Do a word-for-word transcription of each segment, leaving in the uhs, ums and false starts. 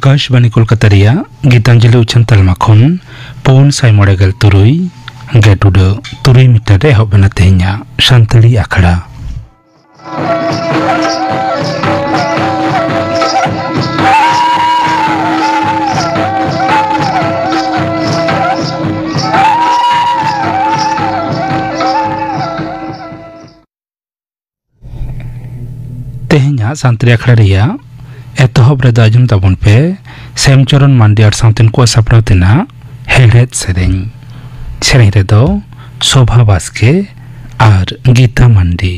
ᱟᱠᱟᱥᱵᱟᱱᱤ ᱠᱳᱞᱠᱟᱛᱟ ᱨᱮᱭᱟᱜ ᱜᱤᱛᱟᱧᱡᱚᱞᱤ ᱩᱪᱷᱟᱹᱱ ᱛᱟᱞᱢᱟ ᱠᱷᱚᱱ ᱯᱩᱱ ᱥᱟᱭ ᱢᱚᱬᱮ ᱜᱮᱞ ᱛᱩᱨᱩᱭ ᱜᱮᱴ ᱩᱰᱟᱹᱜ ᱛᱩᱨᱩᱭ ᱢᱤᱴᱟᱨ ᱨᱮ ᱮᱦᱚᱵ ᱮᱱᱟ ᱛᱮᱦᱮᱧᱟᱜ ᱥᱟᱱᱛᱟᱲᱤ ᱟᱠᱷᱲᱟ᱾ ᱛᱮᱦᱮᱧᱟᱜ ᱥᱟᱱᱛᱟᱲᱤ ᱟᱠᱷᱲᱟ ᱨᱮᱭᱟᱜ ᱮᱛᱚᱦᱚᱵ ᱨᱮᱫᱚ ᱟᱸᱡᱚᱢ ᱛᱟᱵᱚᱱ ᱯᱮ ᱥᱮᱢᱪᱚᱨᱚᱱ ᱢᱟᱱᱰᱤ ᱟᱨ ᱥᱟᱶᱛᱮᱱ ᱠᱚᱣᱟᱜ ᱥᱟᱯᱲᱟᱣ ᱛᱮᱱᱟᱜ ᱦᱮᱲᱦᱮᱫ ᱥᱮᱨᱮᱧ᱾ ᱥᱮᱨᱮᱧ ᱨᱮᱫᱚ ᱥᱳᱵᱷᱟ ᱵᱟᱥᱠᱮ ᱟᱨ ᱜᱤᱛᱟ ᱢᱟᱱᱰᱤ᱾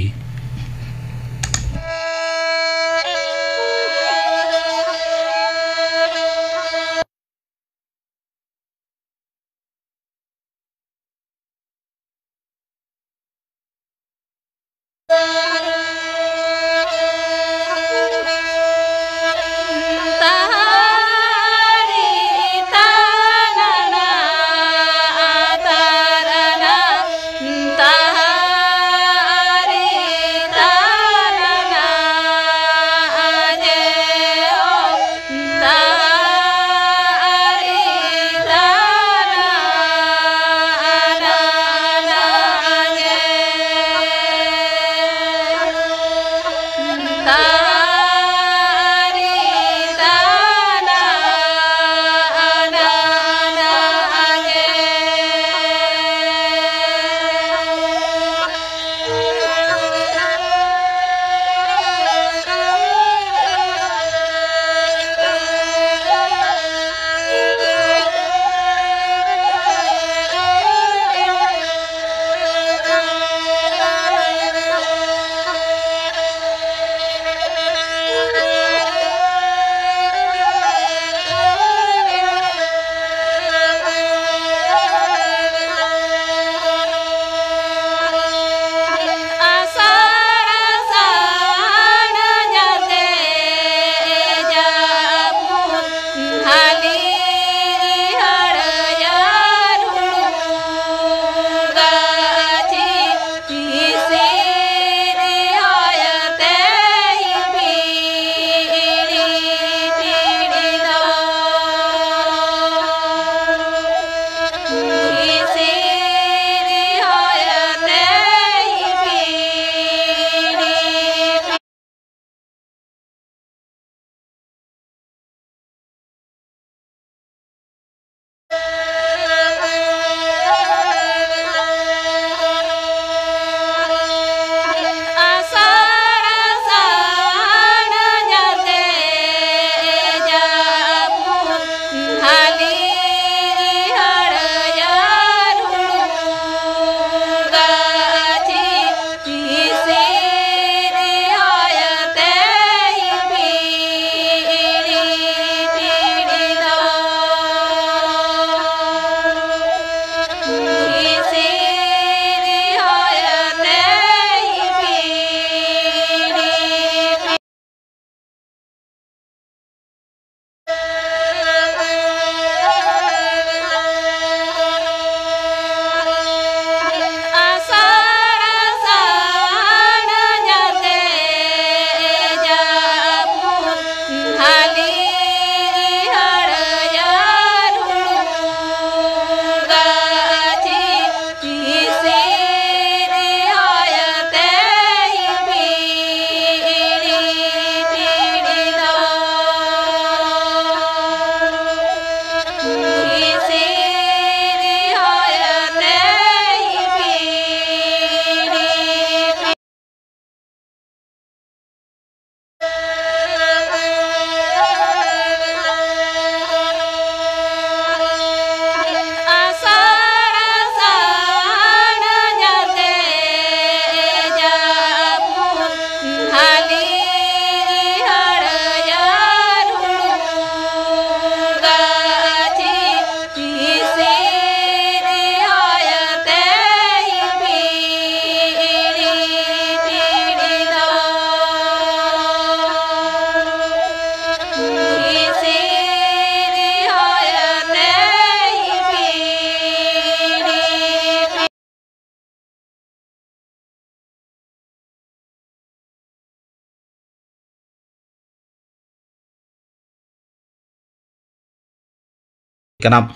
ᱠᱟᱱᱟ᱾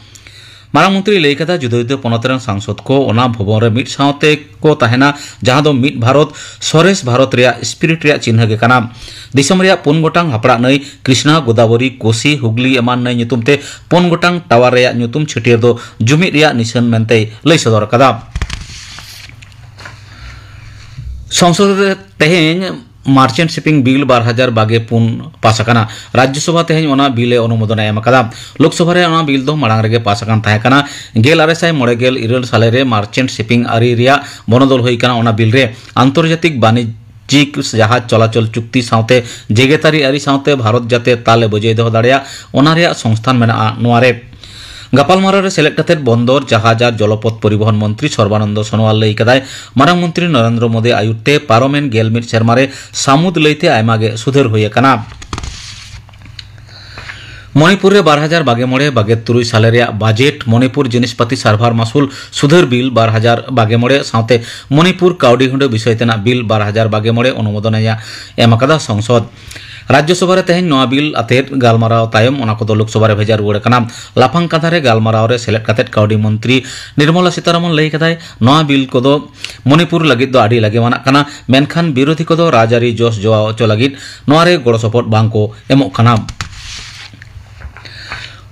ᱢᱟᱨᱟᱝ ᱢᱚᱱᱛᱨᱤᱭ ᱞᱟᱹᱭ ᱠᱟᱫᱟ, ᱡᱩᱫᱟᱹ ᱡᱩᱫᱟᱹ ᱯᱚᱱᱚᱛ ᱨᱮᱱ ᱥᱟᱝᱥᱚᱫ ᱠᱚ ᱚᱱᱟ ᱵᱷᱚᱵᱚᱱ ᱨᱮ ᱢᱤᱫ ᱥᱟᱶᱛᱮ ᱠᱚ ᱛᱟᱦᱮᱱᱟ, ᱡᱟᱦᱟᱸ ᱫᱚ ᱢᱤᱫ ᱵᱷᱟᱨᱚᱛ ᱥᱚᱨᱮᱥ ᱵᱷᱟᱨᱚᱛ ᱨᱮᱭᱟᱜ ᱥᱯᱤᱨᱤᱴ ᱨᱮᱭᱟᱜ ᱪᱤᱱᱦᱟᱹ ᱜᱮ ᱠᱟᱱᱟ᱾ ᱫᱤᱥᱚᱢ ᱨᱮᱭᱟᱜ ᱯᱩᱱ ᱜᱚᱴᱟᱝ ᱦᱟᱯᱲᱟᱜ ᱱᱟᱹᱭ ᱠᱨᱤᱥᱱᱟ, ᱜᱳᱫᱟᱵᱚᱨᱤ, ᱠᱳᱥᱤ, ᱦᱩᱜᱽᱞᱤ ᱮᱢᱟᱱ ᱱᱟᱹᱭ ᱧᱩᱛᱩᱢ ᱛᱮ ᱯᱩᱱ ᱜᱚᱴᱟᱝ ᱴᱟᱣᱟᱨ ᱨᱮᱭᱟᱜ ᱧᱩᱛᱩᱢ ᱪᱷᱟᱹᱴᱭᱟᱹᱨ ᱫᱚ ᱡᱩᱢᱤᱫ ᱨᱮᱭᱟᱜ ᱱᱤᱥᱟᱹᱱ ᱢᱮᱱᱛᱮᱭ ᱞᱟᱹᱭ ᱥᱚᱫᱚᱨ ᱟᱠᱟᱫᱟ᱾ ᱥᱚᱝᱥᱚᱫ ᱨᱮ ᱛᱮᱦᱮᱧ ᱢᱟᱨᱪᱮᱱᱴ ᱥᱤᱯᱤᱝ ᱵᱤᱞ ᱵᱟᱨ ᱦᱟᱡᱟᱨ ᱵᱟᱜᱮ ᱯᱩᱱ ᱯᱟᱥ ᱟᱠᱟᱱᱟ᱾ ᱨᱟᱡᱽᱡᱚᱥᱚᱵᱷᱟ ᱛᱮᱦᱮᱧ ᱚᱱᱟ ᱵᱤᱞ ᱮ ᱚᱱᱩᱢᱳᱫᱚᱱ ᱮ ᱮᱢ ᱟᱠᱟᱫᱟ᱾ ᱞᱳᱠᱥᱚᱵᱷᱟ ᱨᱮ ᱚᱱᱟ ᱵᱤᱞ ᱫᱚ ᱢᱟᱲᱟᱝ ᱨᱮᱜᱮ ᱯᱟᱥ ᱟᱠᱟᱱ ᱛᱟᱦᱮᱸ ᱠᱟᱱᱟ᱾ ᱜᱮᱞ ᱟᱨᱮ ᱥᱟᱭ ᱢᱚᱬᱮ ᱜᱮᱞ ᱤᱨᱟᱹᱞ ᱥᱟᱞᱮ ᱨᱮ ᱢᱟᱨᱪᱮᱱᱴ ᱥᱤᱯᱤᱝ ᱟᱹᱨᱤ ᱨᱮᱭᱟᱜ ᱵᱚᱱᱚᱫᱚᱞ ᱦᱩᱭ ᱟᱠᱟᱱᱟ᱾ ᱚᱱᱟ ᱵᱤᱞ ᱨᱮ ᱟᱱᱛᱚᱨᱡᱟᱛᱤᱠ ᱵᱟᱱᱤᱡᱽ ᱡᱤᱠ ᱡᱟᱦᱟᱡᱽ ᱪᱚᱞᱟᱪᱚᱞ ᱪᱩᱠᱛᱤ ᱥᱟᱶᱛᱮ ᱡᱮᱜᱮᱛᱟᱹᱨᱤ ᱟᱹᱨᱤ ᱥᱟᱶᱛᱮ ᱵᱷᱟᱨᱚᱛ ᱡᱟᱛᱮ ᱛᱟᱞ ᱮ ᱵᱚᱡᱟᱭ ᱫᱚᱦᱚ ᱫᱟᱲᱮᱭᱟᱜ, ᱚᱱᱟ ᱨᱮᱭᱟᱜ ᱥᱚᱝᱥᱛᱷᱟᱱ ᱢᱮᱱᱟᱜᱼᱟ ᱱᱚᱣᱟ ᱨᱮ᱾ ᱜᱟᱯᱟᱞᱢᱟᱨᱟᱣ ᱨᱮ ᱥᱮᱞᱮᱫ ᱠᱟᱛᱮ ᱵᱚᱱᱫᱚᱨ, ᱡᱟᱦᱟᱡᱽ ᱟᱨ ᱡᱚᱞᱚᱯᱚᱛ ᱯᱚᱨᱤᱵᱚᱦᱚᱱ ᱢᱚᱱᱛᱨᱤ ᱥᱚᱨᱵᱟᱱᱚᱱᱫᱚ ᱥᱳᱱᱳᱣᱟᱞ ᱞᱟᱹᱭ ᱠᱟᱫᱟᱭ, ᱢᱟᱨᱟᱝ ᱢᱚᱱᱛᱨᱤ ᱱᱚᱨᱮᱱᱫᱨᱚ ᱢᱳᱫᱤ ᱟᱭᱩᱨ ᱛᱮ ᱯᱟᱨᱚᱢᱮᱱ ᱜᱮᱞ ᱢᱤᱫ ᱥᱮᱨᱢᱟ ᱨᱮ ᱥᱟᱹᱢᱩᱫ ᱞᱟᱹᱭᱛᱮ ᱟᱭᱢᱟ ᱜᱮ ᱥᱩᱫᱷᱟᱹᱨ ᱦᱩᱭ ᱟᱠᱟᱱᱟ᱾ ᱢᱚᱱᱤᱯᱩᱨ ᱨᱮ ᱵᱟᱨ ᱦᱟᱡᱟᱨ ᱵᱟᱜᱮ ᱢᱚᱬᱮ ᱵᱟᱜᱮ ᱛᱩᱨᱩᱭ ᱥᱟᱞᱮ ᱨᱮᱭᱟᱜ ᱵᱟᱡᱮᱴ, ᱢᱚᱱᱤᱯᱩᱨ ᱡᱤᱱᱤᱥᱯᱟᱹᱛᱤ ᱥᱟᱨᱵᱷᱟᱨ ᱢᱟᱥᱩᱞ ᱥᱩᱫᱷᱟᱹᱨ ᱵᱤᱞ ᱵᱟᱨ ᱦᱟᱡᱟᱨ ᱵᱟᱜᱮ ᱢᱚᱬᱮ ᱥᱟᱶᱛᱮ ᱢᱚᱱᱤᱯᱩᱨ ᱠᱟᱹᱣᱰᱤ ᱦᱩᱸᱰᱟᱹ ᱵᱤᱥᱚᱭ ᱛᱮᱱᱟᱜ ᱵᱤᱞ ᱵᱟᱨ ᱦᱟᱡᱟᱨ ᱵᱟᱜᱮ ᱢᱚᱬᱮ ᱚᱱᱩᱢᱳᱫᱚᱱ ᱮ ᱮᱢ ᱟᱠᱟᱫᱟ ᱥᱚᱝᱥᱚᱫ᱾ ᱨᱟᱡᱽᱡᱚᱥᱚᱵᱷᱟ ᱨᱮ ᱛᱮᱦᱮᱧ ᱱᱚᱣᱟ ᱵᱤᱞ ᱟᱛᱮᱫ ᱜᱟᱞᱢᱟᱨᱟᱣ ᱛᱟᱭᱚᱢ ᱚᱱᱟ ᱠᱚᱫᱚ ᱞᱳᱠᱥᱚᱵᱷᱟ ᱨᱮ ᱵᱷᱮᱡᱟ ᱨᱩᱣᱟᱹᱲ ᱟᱠᱟᱱᱟ᱾ ᱞᱟᱯᱷᱟᱝ ᱠᱟᱛᱷᱟ ᱨᱮ ᱜᱟᱞᱢᱟᱨᱟᱣ ᱨᱮ ᱥᱮᱞᱮᱫ ᱠᱟᱛᱮᱫ ᱠᱟᱹᱣᱰᱤ ᱢᱚᱱᱛᱨᱤ ᱱᱤᱨᱢᱚᱞᱟ ᱥᱤᱛᱟᱨᱟᱢᱚᱱ ᱞᱟᱹᱭ ᱠᱟᱫᱟᱭ, ᱱᱚᱣᱟ ᱵᱤᱞ ᱠᱚᱫᱚ ᱢᱚᱱᱤᱯᱩᱨ ᱞᱟᱹᱜᱤᱫ ᱫᱚ ᱟᱹᱰᱤ ᱞᱟᱹᱜᱤᱣᱟᱱᱟᱜ ᱠᱟᱱᱟ, ᱢᱮᱱᱠᱷᱟᱱ ᱵᱤᱨᱳᱫᱷᱤ ᱠᱚᱫᱚ ᱨᱟᱡᱽᱟᱹᱨᱤ ᱡᱚᱥ ᱡᱚᱣᱟᱣ ᱦᱚᱪᱚ ᱞᱟᱹᱜᱤᱫ ᱱᱚᱣᱟ ᱨᱮ ᱜᱚᱲᱚ ᱥᱚᱯᱚᱦᱚᱫ ᱵᱟᱝ ᱠᱚ ᱮᱢᱚᱜ ᱠᱟᱱᱟ᱾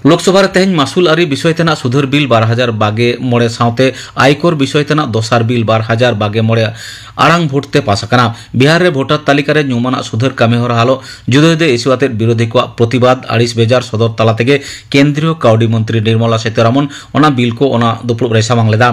ᱞᱳᱠᱥᱚᱵᱷᱟ ᱨᱮ ᱛᱮᱦᱮᱧ ᱢᱟᱥᱩᱞ ᱟᱹᱨᱤ ᱵᱤᱥᱚᱭ ᱛᱮᱱᱟᱜ ᱥᱩᱫᱷᱟᱹᱨ ᱵᱤᱞ ᱵᱟᱨ ᱦᱟᱡᱟᱨ ᱵᱟᱜᱮ ᱢᱚᱬᱮ ᱥᱟᱶᱛᱮ ᱟᱭᱠᱚᱨ ᱵᱤᱥᱚᱭ ᱛᱮᱱᱟᱜ ᱫᱚᱥᱟᱨ ᱵᱤᱞ ᱵᱟᱨ ᱦᱟᱡᱟᱨ ᱵᱟᱜᱮ ᱢᱚᱬᱮ ᱟᱲᱟᱝ ᱵᱷᱳᱴ ᱛᱮ ᱯᱟᱥ ᱟᱠᱟᱱᱟ᱾ ᱵᱤᱦᱟᱨ ᱨᱮ ᱵᱷᱳᱴᱟᱨ ᱛᱟᱹᱞᱤᱠᱟ ᱨᱮ ᱧᱩᱢᱟᱱᱟᱜ ᱥᱩᱫᱷᱟᱹᱨ ᱠᱟᱹᱢᱤ ᱦᱚᱨᱟ ᱦᱟᱞᱚ ᱡᱩᱫᱟᱹ ᱡᱩᱫᱟᱹ ᱤᱥᱩ ᱟᱛᱮᱫ ᱵᱤᱨᱳᱫᱷᱤ ᱠᱚᱣᱟᱜ ᱯᱨᱚᱛᱤᱵᱟᱫ ᱟᱹᱲᱤᱥ ᱵᱮᱡᱟᱨ ᱥᱚᱫᱚᱨ ᱛᱟᱞᱟ ᱛᱮᱜᱮ ᱠᱮᱱᱫᱨᱤᱭᱚ ᱠᱟᱹᱣᱰᱤ ᱢᱚᱱᱛᱨᱤ ᱱᱤᱨᱢᱚᱞᱟ ᱥᱤᱛᱟᱨᱟᱢᱚᱱ ᱚᱱᱟ ᱵᱤᱞ ᱠᱚ ᱚᱱᱟ ᱫᱩᱯᱲᱩᱵ ᱨᱮᱭ ᱥᱟᱢᱟᱝ ᱞᱮᱫᱟ᱾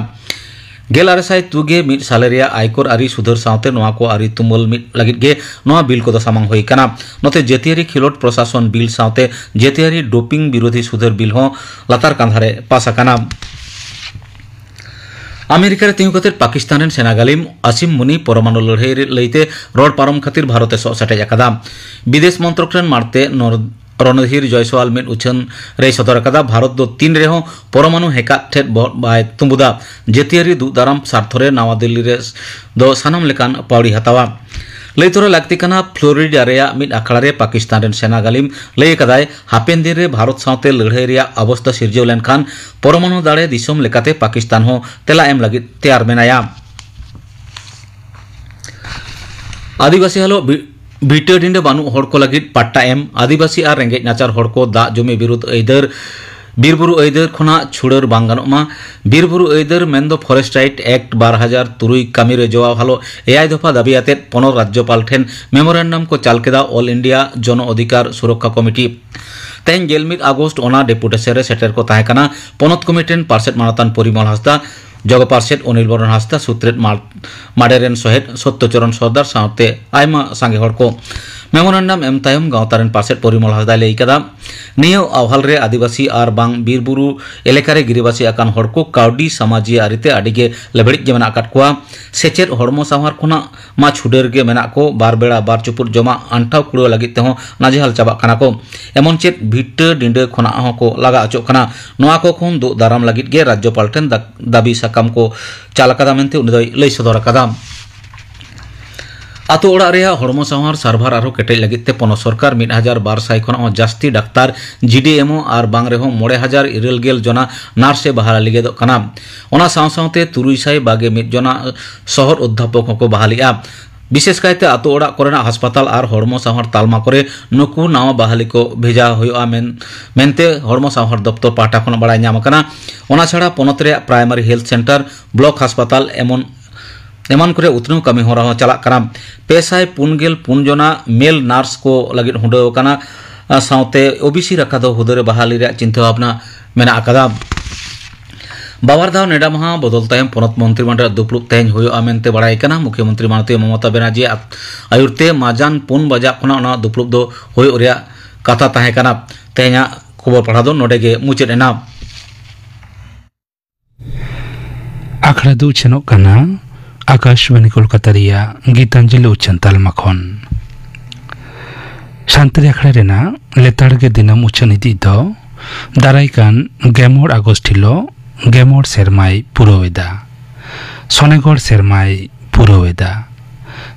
ᱜᱮᱞ ᱟᱨᱮ ᱥᱟᱭ ᱛᱩᱜᱮ ᱢᱤᱫ ᱥᱟᱞᱮ ᱨᱮᱭᱟᱜ ᱟᱭᱠᱚᱨ ᱟᱹᱨᱤ ᱥᱩᱫᱷᱟᱹᱨ ᱥᱟᱶᱛᱮ ᱱᱚᱣᱟ ᱠᱚ ᱟᱹᱨᱤ ᱛᱩᱢᱟᱹᱞ ᱢᱤᱫ ᱞᱟᱹᱜᱤᱫ ᱜᱮ ᱱᱚᱣᱟ ᱵᱤᱞ ᱠᱚᱫᱚ ᱥᱟᱢᱟᱝ ᱦᱩᱭ ᱟᱠᱟᱱᱟ᱾ ᱱᱚᱛᱮ ᱡᱟᱹᱛᱤᱭᱟᱹᱨᱤ ᱠᱷᱮᱞᱳᱰ ᱯᱨᱚᱥᱟᱥᱚᱱ ᱵᱤᱞ ᱥᱟᱶᱛᱮ ᱡᱟᱹᱛᱤᱭᱟᱹᱨᱤ ᱰᱳᱯᱤᱝ ᱵᱤᱨᱳᱫᱷᱤ ᱥᱩᱫᱷᱟᱹᱨ ᱵᱤᱞ ᱦᱚᱸ ᱞᱟᱛᱟᱨ ᱠᱟᱸᱫᱷᱟ ᱨᱮ ᱯᱟᱥ ᱟᱠᱟᱱᱟ᱾ ᱟᱢᱮᱨᱤᱠᱟ ᱨᱮ ᱛᱤᱸᱜᱩ ᱠᱟᱛᱮ ᱯᱟᱠᱤᱥᱛᱟᱱ ᱨᱮᱱ ᱥᱮᱱᱟ ᱜᱟᱹᱞᱤᱢ ᱟᱥᱤᱢ ᱢᱩᱱᱤ ᱯᱚᱨᱚᱢᱟᱱᱩ ᱞᱟᱹᱲᱦᱟᱹᱭ ᱨᱮ ᱞᱟᱹᱭᱛᱮ ᱨᱚᱲ ᱯᱟᱨᱚᱢ ᱠᱷᱟᱹᱛᱤᱨ ᱵᱷᱟᱨᱚᱛ ᱮ ᱥᱚᱜ ᱥᱮᱴᱮᱡ ᱟᱠᱟᱫᱟ᱾ ᱵᱤᱫᱮᱥ ᱢᱚᱱᱛᱨᱚᱠ ᱨᱮᱱ ᱢᱟᱲᱛᱮ ᱱᱚᱨ-, ᱨᱚᱱᱚᱫᱷᱤᱨ ᱡᱚᱭᱥᱣᱟᱞ ᱢᱤᱫ ᱩᱪᱷᱟᱹᱱ ᱨᱮᱭ ᱥᱚᱫᱚᱨ ᱟᱠᱟᱫᱟ, ᱵᱷᱟᱨᱚᱛ ᱫᱚ ᱛᱤᱱ ᱨᱮᱦᱚᱸ ᱯᱚᱨᱚᱢᱟᱱᱩ ᱦᱮᱸᱠᱟᱜ ᱴᱷᱮᱫ ᱵᱚᱦᱚᱜ ᱵᱟᱭ ᱛᱩᱸᱵᱩᱫᱟ᱾ ᱡᱟᱹᱛᱤᱭᱟᱹᱨᱤ ᱫᱩᱜ ᱫᱟᱨᱟᱢ ᱥᱟᱨᱛᱷᱚ ᱨᱮ ᱱᱟᱣᱟ ᱫᱤᱞᱞᱤ ᱨᱮ ᱫᱚ ᱥᱟᱱᱟᱢ ᱞᱮᱠᱟᱱ ᱯᱟᱹᱣᱲᱤ ᱦᱟᱛᱟᱣᱟ᱾ ᱞᱟᱹᱭ ᱛᱚᱨᱟ ᱞᱟᱹᱠᱛᱤ ᱠᱟᱱᱟ, ᱯᱷᱞᱳᱨᱤᱰᱟ ᱨᱮᱭᱟᱜ ᱢᱤᱫ ᱟᱠᱷᱲᱟ ᱨᱮ ᱯᱟᱠᱤᱥᱛᱟᱱ ᱨᱮᱱ ᱥᱮᱱᱟ ᱜᱟᱹᱞᱤᱢ ᱞᱟᱹᱭ ᱟᱠᱟᱫᱟᱭ, ᱦᱟᱯᱮᱱ ᱫᱤᱱ ᱨᱮ ᱵᱷᱟᱨᱚᱛ ᱥᱟᱶᱛᱮ ᱞᱟᱹᱲᱦᱟᱹᱭ ᱨᱮᱭᱟᱜ ᱚᱵᱚᱥᱛᱟ ᱥᱤᱨᱡᱟᱹᱣ ᱞᱮᱱᱠᱷᱟᱱ ᱯᱚᱨᱚᱢᱟᱬᱩ ᱫᱟᱲᱮ ᱫᱤᱥᱚᱢ ᱞᱮᱠᱟᱛᱮ ᱯᱟᱠᱤᱥᱛᱟᱱ ᱦᱚᱸ ᱛᱮᱞᱟ ᱮᱢ ᱞᱟᱹᱜᱤᱫ ᱛᱮᱭᱟᱨ ᱢᱮᱱᱟᱭᱟ᱾ ᱟᱹᱫᱤᱵᱟᱹᱥᱤ ᱦᱟᱞᱚ ᱵᱤ-, ᱵᱤᱴᱟᱹ ᱰᱤᱸᱰᱟᱹ ᱵᱟᱹᱱᱩᱜ ᱦᱚᱲ ᱠᱚ ᱞᱟᱹᱜᱤᱫ ᱯᱟᱴᱴᱟ ᱮᱢ, ᱟᱹᱫᱤᱵᱟᱹᱥᱤ ᱟᱨ ᱨᱮᱸᱜᱮᱡ ᱱᱟᱪᱟᱨ ᱦᱚᱲ ᱠᱚ ᱫᱟᱜ ᱡᱚᱢᱤ ᱵᱤᱨᱩᱫᱷ ᱟᱹᱭᱫᱟᱹᱨ, ᱵᱤᱨᱵᱩᱨᱩ ᱟᱹᱭᱫᱟᱹᱨ ᱠᱷᱚᱱᱟᱜ ᱪᱷᱩᱰᱟᱹᱨ ᱵᱟᱝ ᱜᱟᱱᱚᱜ ᱢᱟ, ᱵᱤᱨᱵᱩᱨᱩ ᱟᱹᱭᱫᱟᱹᱨ ᱢᱮᱱᱫᱚ ᱯᱷᱚᱨᱮᱥᱴ ᱨᱟᱭᱤᱴ ᱮᱠᱴ ᱵᱟᱨ ᱦᱟᱡᱟᱨ ᱛᱩᱨᱩᱭ ᱠᱟᱹᱢᱤ ᱨᱮ ᱡᱚᱣᱟᱣ ᱦᱟᱞᱚ ᱮᱭᱟᱭ ᱫᱚᱯᱷᱟ ᱫᱟᱹᱵᱤ ᱟᱛᱮᱫ ᱯᱚᱱᱚᱛ ᱨᱟᱡᱽᱡᱚᱯᱟᱞ ᱴᱷᱮᱱ ᱢᱮᱢᱳᱨᱮᱱᱰᱟᱢ ᱠᱚ ᱪᱟᱞ ᱠᱮᱫᱟ ᱚᱞ ᱤᱱᱰᱤᱭᱟ ᱡᱚᱱᱚ ᱚᱫᱷᱤᱠᱟᱨ ᱥᱩᱨᱚᱠᱠᱷᱟ ᱠᱚᱢᱤᱴᱤ᱾ ᱛᱮᱦᱮᱧ ᱜᱮᱞ ᱢᱤᱫ ᱟᱜᱚᱥᱴ ᱚᱱᱟ ᱰᱮᱯᱩᱴᱮᱥᱚᱱ ᱨᱮ ᱥᱮᱴᱮᱨ ᱠᱚ ᱛᱟᱦᱮᱸ ᱠᱟᱱᱟ ᱯᱚᱱᱚᱛ ᱠᱚᱢᱤᱴᱤ ᱨᱮᱱ ᱯᱟᱨᱥᱮᱛ ᱢᱟᱱᱚᱛᱟᱱ ᱯᱚᱨᱤᱢᱚᱞ ᱦᱟᱸᱥᱫᱟ, ᱡᱚᱜᱚ ᱯᱟᱨᱥᱮᱛ ᱚᱱᱤᱞ ᱵᱚᱨᱚᱱ ᱦᱟᱸᱥᱫᱟ, ᱥᱩᱛᱨᱮᱛ ᱢᱟᱲ-, ᱢᱟᱰᱮ ᱨᱮᱱ ᱥᱚᱦᱮᱫ ᱥᱚᱛᱭᱚ ᱪᱚᱨᱚᱱ ᱥᱚᱨᱫᱟᱨ ᱥᱟᱶᱛᱮ ᱟᱭᱢᱟ ᱥᱟᱸᱜᱮ ᱦᱚᱲ ᱠᱚ᱾ ᱢᱮᱢᱳᱨᱮᱱᱰᱟᱢ ᱮᱢ ᱛᱟᱭᱚᱢ ᱜᱟᱶᱛᱟ ᱨᱮᱱ ᱯᱟᱨᱥᱮᱛ ᱯᱚᱨᱤᱢᱚᱞ ᱦᱟᱸᱥᱫᱟᱭ ᱞᱟᱹᱭ ᱠᱟᱫᱟ, ᱱᱤᱭᱟᱹ ᱟᱣᱦᱟᱞ ᱨᱮ ᱟᱹᱫᱤᱵᱟᱹᱥᱤ ᱟᱨ ᱵᱟᱝ ᱵᱤᱨ ᱵᱩᱨᱩ ᱮᱞᱟᱠᱟ ᱨᱮ ᱜᱤᱨᱟᱹᱵᱟᱹᱥᱤ ᱟᱠᱟᱱ ᱦᱚᱲ ᱠᱚ ᱠᱟᱹᱣᱰᱤ ᱥᱟᱢᱟᱡᱤ ᱟᱹᱨᱤᱛᱮ ᱟᱹᱰᱤ ᱜᱮ ᱞᱮᱵᱲᱤᱡ ᱜᱮ ᱢᱮᱱᱟᱜ ᱟᱠᱟᱫ ᱠᱚᱣᱟ᱾ ᱥᱮᱪᱮᱫ ᱦᱚᱲᱢᱚ ᱥᱟᱶᱟᱨ ᱠᱷᱚᱱᱟᱜ ᱢᱟ ᱪᱷᱩᱰᱟᱹᱨ ᱜᱮ ᱢᱮᱱᱟᱜ ᱠᱚ, ᱵᱟᱨ ᱵᱮᱲᱟ ᱵᱟᱨ ᱪᱩᱯᱩᱫ ᱡᱚᱢᱟᱜ ᱟᱱᱴᱷᱟᱣ ᱠᱩᱲᱟᱹᱣ ᱞᱟᱹᱜᱤᱫ ᱛᱮᱦᱚᱸ ᱱᱟᱡᱮᱦᱟᱞ ᱪᱟᱵᱟᱜ ᱠᱟᱱᱟ ᱠᱚ᱾ ᱮᱢᱚᱱ ᱪᱮᱫ ᱵᱷᱤᱴᱟᱹ ᱰᱤᱸᱰᱟᱹ ᱠᱷᱚᱱᱟᱜ ᱦᱚᱸᱠᱚ ᱞᱟᱜᱟ ᱚᱪᱚᱜ ᱠᱟᱱᱟ᱾ ᱱᱚᱣᱟ ᱠᱚ ᱠᱷᱚᱱ ᱫᱩᱜ ᱫᱟᱨᱟᱢ ᱞᱟᱹᱜᱤᱫ ᱜᱮ ᱨᱟᱡᱽᱡᱚᱯᱟᱞ ᱴᱷᱮᱱ ᱫᱟ-, ᱫᱟᱹᱵᱤ ᱥᱟᱠᱟᱢ ᱠᱚ ᱪᱟᱞ ᱟᱠᱟᱫᱟ ᱢᱮᱱᱛᱮ ᱩᱱᱤ ᱫᱚᱭ ᱞᱟᱹᱭ ᱥᱚᱫᱚᱨ ᱟᱠᱟᱫᱟ᱾ ᱟᱛᱳ ᱚᱲᱟᱜ ᱨᱮᱭᱟᱜ ᱦᱚᱲᱢᱚ ᱥᱟᱶᱟᱨ ᱥᱟᱨᱵᱷᱟᱨ ᱟᱨᱦᱚᱸ ᱠᱮᱴᱮᱡ ᱞᱟᱹᱜᱤᱫ ᱛᱮ ᱯᱚᱱᱚᱛ ᱥᱚᱨᱠᱟᱨ ᱢᱤᱫ ᱦᱟᱡᱟᱨ ᱵᱟᱨ ᱥᱟᱭ ᱠᱷᱚᱱᱟᱜ ᱦᱚᱸ ᱡᱟᱹᱥᱛᱤ ᱰᱟᱠᱛᱟᱨ, ᱡᱤᱰᱤᱮᱢᱳ ᱟᱨ ᱵᱟᱝ ᱨᱮᱦᱚᱸ ᱢᱚᱬᱮ ᱦᱟᱡᱟᱨ ᱤᱨᱟᱹᱞ ᱜᱮᱞ ᱡᱚᱱᱟ ᱱᱟᱨᱥ ᱮ ᱵᱟᱦᱟᱞ ᱞᱟᱹᱜᱤᱫᱚᱜ ᱠᱟᱱᱟ᱾ ᱚᱱᱟ ᱥᱟᱶ ᱥᱟᱶᱛᱮ ᱛᱩᱨᱩᱭ ᱥᱟᱭ ᱵᱟᱜᱮ ᱢᱤᱫ ᱡᱚᱱᱟ ᱥᱚᱦᱚᱫ ᱚᱫᱽᱫᱷᱟᱯᱚᱠ ᱦᱚᱸᱠᱚ ᱵᱟᱦᱟᱞᱤᱜᱼᱟ᱾ ᱵᱤᱥᱮᱥ ᱠᱟᱭᱛᱮ ᱟᱛᱳ ᱚᱲᱟᱜ ᱠᱚᱨᱮᱱᱟᱜ ᱦᱟᱥᱯᱟᱛᱟᱞ ᱟᱨ ᱦᱚᱲᱢᱚ ᱥᱟᱶᱟᱨ ᱛᱟᱞᱢᱟ ᱠᱚᱨᱮ ᱱᱩᱠᱩ ᱱᱟᱣᱟ ᱵᱟᱦᱟᱞᱤ ᱠᱚ ᱵᱷᱮᱡᱟ ᱦᱩᱭᱩᱜᱼᱟ ᱢᱮᱱ-, ᱢᱮᱱᱛᱮ ᱦᱚᱲᱢᱚ ᱥᱟᱶᱟᱨ ᱫᱚᱯᱛᱚᱨ ᱯᱟᱦᱴᱟ ᱠᱷᱚᱱ ᱵᱟᱲᱟᱭ ᱧᱟᱢ ᱟᱠᱟᱱᱟ᱾ ᱚᱱᱟ ᱪᱷᱟᱲᱟ ᱯᱚᱱᱚᱛ ᱨᱮᱭᱟᱜ ᱯᱨᱟᱭᱢᱟᱨᱤ ᱦᱮᱞᱛᱷ ᱥᱮᱱᱴᱟᱨ, ᱵᱞᱚᱠ ᱦᱟᱥᱯᱟᱛᱟᱞ ᱮᱢᱚᱱ, ᱮᱢᱟᱱ ᱠᱚᱨᱮ ᱩᱛᱱᱟᱹᱣ ᱠᱟᱹᱢᱤ ᱦᱚᱨᱟ ᱦᱚᱸ ᱪᱟᱞᱟᱜ ᱠᱟᱱᱟ᱾ ᱯᱮ ᱥᱟᱭ ᱯᱩᱱ ᱜᱮᱞ ᱯᱩᱱ ᱡᱚᱱᱟ ᱢᱮᱞ ᱱᱟᱨᱥ ᱠᱚ ᱞᱟᱹᱜᱤᱫ ᱦᱩᱰᱟᱹᱣ ᱟᱠᱟᱱᱟ᱾ ᱟᱨ ᱥᱟᱶᱛᱮ ᱳᱵᱤᱥᱤ ᱨᱟᱠᱷᱟ ᱫᱚ ᱦᱩᱫᱟᱹ ᱨᱮ ᱵᱟᱦᱟᱞᱤ ᱨᱮᱭᱟᱜ ᱪᱤᱱᱛᱟᱹ ᱵᱷᱟᱵᱽᱱᱟ ᱢᱮᱱᱟᱜ ᱟᱠᱟᱫᱟ᱾ ᱵᱟᱵᱟᱨ ᱫᱷᱟᱣ ᱱᱮᱰᱟ ᱢᱟᱦᱟ ᱵᱚᱫᱚᱞ ᱛᱟᱭᱚᱢ ᱯᱚᱱᱚᱛ ᱢᱚᱱᱛᱨᱤᱢᱚᱱᱰᱚᱞ ᱨᱮᱭᱟᱜ ᱫᱩᱯᱲᱩᱵ ᱛᱮᱦᱮᱧ ᱦᱩᱭᱩᱜᱼᱟ ᱢᱮᱱᱛᱮ ᱵᱟᱲᱟᱭ ᱠᱟᱱᱟ᱾ ᱢᱩᱠᱷᱭᱚᱢᱚᱱᱛᱨᱤ ᱢᱟᱱᱚᱛᱤᱭᱟᱹ ᱢᱚᱢᱚᱛᱟ ᱵᱮᱱᱟᱨᱡᱤ ᱟᱛ-, ᱟᱭᱩᱨ ᱛᱮ ᱢᱟᱡᱟᱱ ᱯᱩᱱ ᱵᱟᱡᱟᱜ ᱠᱷᱚᱱᱟᱜ ᱚᱱᱟ ᱫᱩᱯᱲᱩᱵ ᱫᱚ ᱦᱩᱭᱩᱜ ᱨᱮᱭᱟᱜ ᱠᱟᱛᱷᱟ ᱛᱟᱦᱮᱸ ᱠᱟᱱᱟ᱾ ᱛᱮᱦᱮᱧᱟᱜ ᱠᱷᱚᱵᱚᱨ ᱯᱟᱲᱦᱟᱣ ᱫᱚ ᱱᱚᱰᱮ ᱜᱮ ᱢᱩᱪᱟᱹᱫ ᱮᱱᱟ᱾ ᱟᱠᱷᱲᱟ ᱫᱚ ᱩᱪᱷᱟᱹᱱᱚᱜ ᱠᱟᱱᱟ ᱟᱠᱟᱥᱵᱟᱱᱤ ᱠᱳᱞᱠᱟᱛᱟ ᱨᱮᱭᱟᱜ ᱜᱤᱛᱟᱧᱡᱚᱞᱤ ᱩᱪᱷᱟᱹᱱ ᱛᱟᱞᱢᱟ ᱠᱷᱚᱱ᱾ ᱥᱟᱱᱛᱟᱲᱤ ᱟᱠᱷᱲᱟ ᱨᱮᱱᱟᱜ ᱞᱮᱛᱟᱲ ᱜᱮ ᱫᱤᱱᱟᱹᱢ ᱩᱪᱷᱟᱹᱱ ᱤᱫᱤ ᱫᱚ ᱫᱟᱨᱟᱭ ᱠᱟᱱ ᱜᱮᱢᱚᱬ ᱟᱜᱚᱥᱴ ᱦᱤᱞᱳᱜ ᱜᱮᱢᱚᱬ ᱥᱮᱨᱢᱟᱭ ᱯᱩᱨᱟᱹᱣ ᱮᱫᱟ᱾ ᱥᱚᱱᱮᱜᱚᱲ ᱥᱮᱨᱢᱟᱭ ᱯᱩᱨᱟᱹᱣ ᱮᱫᱟ᱾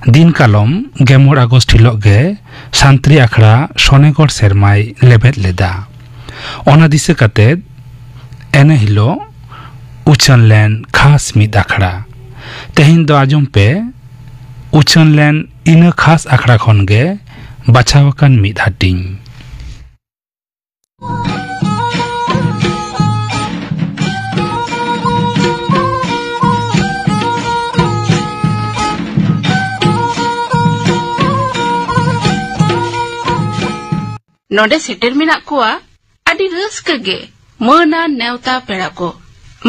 ᱫᱤᱱ ᱠᱟᱞᱚᱢ ᱜᱮᱞ ᱢᱚᱬᱮ ᱟᱜᱚᱥᱴ ᱦᱤᱞᱚᱜ ᱜᱮ ᱥᱟᱱᱛᱟᱲᱤ ᱟᱠᱷᱲᱟ ᱥᱚᱱᱮᱜᱚᱲ ᱥᱮᱨᱢᱟᱭ ᱞᱮᱵᱮᱫ ᱞᱮᱫᱟ᱾ ᱚᱱᱟ ᱫᱤᱥᱟᱹ ᱠᱟᱛᱮ ᱮᱱᱮ ᱦᱤᱞᱚᱜ ᱩᱪᱷᱟᱹᱱ ᱞᱮᱱ ᱠᱷᱟᱥ ᱢᱤᱫ ᱟᱠᱷᱲᱟ᱾ ᱛᱮᱦᱮᱧ ᱫᱚ ᱟᱸᱡᱚᱢ ᱯᱮ, ᱩᱪᱷᱟᱹᱱ ᱞᱮᱱ ᱤᱱᱟᱹ ᱠᱷᱟᱥ ᱟᱠᱷᱲᱟ ᱠᱷᱚᱱ ᱜᱮ ᱵᱟᱪᱷᱟᱣ ᱟᱠᱟᱱ ᱢᱤᱫ ᱦᱟᱹᱴᱤᱧ᱾ ᱱᱚᱰᱮ ᱥᱮᱴᱮᱨ ᱢᱮᱱᱟᱜ ᱠᱚᱣᱟ ᱟᱹᱰᱤ ᱨᱟᱹᱥᱠᱟᱹ ᱜᱮ ᱢᱟᱹᱱᱟᱱ ᱱᱮᱣᱛᱟ ᱯᱮᱲᱟ ᱠᱚ᱾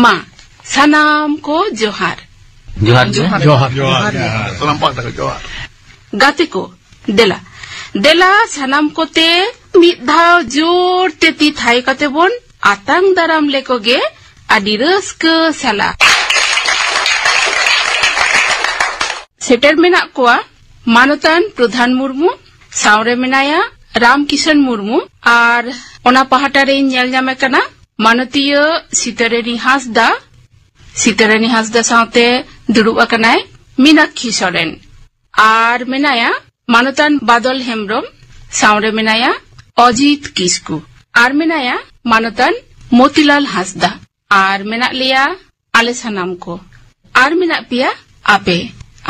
ᱢᱟ, ᱥᱟᱱᱟᱢ ᱠᱚ ᱡᱚᱦᱟᱨ᱾ ᱡᱚᱦᱟᱨ ᱜᱮ᱾ ᱡᱚᱦᱟᱨ᱾ ᱡᱚᱦᱟᱨ᱾ ᱡᱚᱦᱟᱨ᱾ ᱥᱟᱱᱟᱢ ᱯᱟᱦᱴᱟ ᱠᱷᱚᱱ ᱡᱚᱦᱟᱨ᱾ ᱜᱟᱛᱮ ᱠᱚ, ᱫᱮᱞᱟ, ᱫᱮᱞᱟ ᱥᱟᱱᱟᱢ ᱠᱚᱛᱮ ᱢᱤᱫ ᱫᱷᱟᱣ ᱡᱳᱨ ᱛᱮ ᱛᱤ ᱛᱷᱟᱭᱚ ᱠᱟᱛᱮ ᱵᱚᱱ ᱟᱛᱟᱝ ᱫᱟᱨᱟᱢ ᱞᱮᱠᱚ ᱜᱮ ᱟᱹᱰᱤ ᱨᱟᱹᱥᱠᱟᱹ ᱥᱟᱞᱟᱜ᱾ ᱥᱮᱴᱮᱨ ᱢᱮᱱᱟᱜ ᱠᱚᱣᱟ ᱢᱟᱱᱚᱛᱟᱱ ᱯᱨᱚᱫᱷᱟᱱ ᱢᱩᱨᱢᱩ, ᱥᱟᱶᱨᱮ ᱢᱮᱱᱟᱭᱟ ᱨᱟᱢᱠᱤᱥᱚᱱ ᱢᱩᱨᱢᱩ, ᱟᱨ ᱚᱱᱟ ᱯᱟᱦᱴᱟ ᱨᱮᱧ ᱧᱮᱞ ᱧᱟᱢᱮ ᱠᱟᱱᱟ ᱢᱟᱱᱚᱛᱤᱭᱟᱹ ᱥᱤᱛᱟᱹᱨᱟᱹᱱᱤ ᱦᱟᱸᱥᱫᱟ, ᱥᱤᱛᱟᱹᱨᱟᱹᱱᱤ ᱦᱟᱸᱥᱫᱟ ᱥᱟᱶᱛᱮ ᱫᱩᱲᱩᱵ ᱟᱠᱟᱱᱟᱭ ᱢᱤᱱᱟᱠᱠᱷᱤ ᱥᱚᱨᱮᱱ᱾ ᱟᱨ ᱢᱮᱱᱟᱭᱟ ᱢᱟᱱᱚᱛᱟᱱ ᱵᱟᱫᱚᱞ ᱦᱮᱢᱵᱽᱨᱚᱢ, ᱥᱟᱶᱨᱮ ᱢᱮᱱᱟᱭᱟ ᱚᱡᱤᱛ ᱠᱤᱥᱠᱩ, ᱟᱨ ᱢᱮᱱᱟᱭᱟ ᱢᱟᱱᱚᱛᱟᱱ ᱢᱚᱛᱤᱞᱟᱞ ᱦᱟᱸᱥᱫᱟ, ᱟᱨ ᱢᱮᱱᱟᱜ ᱞᱮᱭᱟ ᱟᱞᱮ ᱥᱟᱱᱟᱢ ᱠᱚ, ᱟᱨ ᱢᱮᱱᱟᱜ ᱯᱮᱭᱟ ᱟᱯᱮ,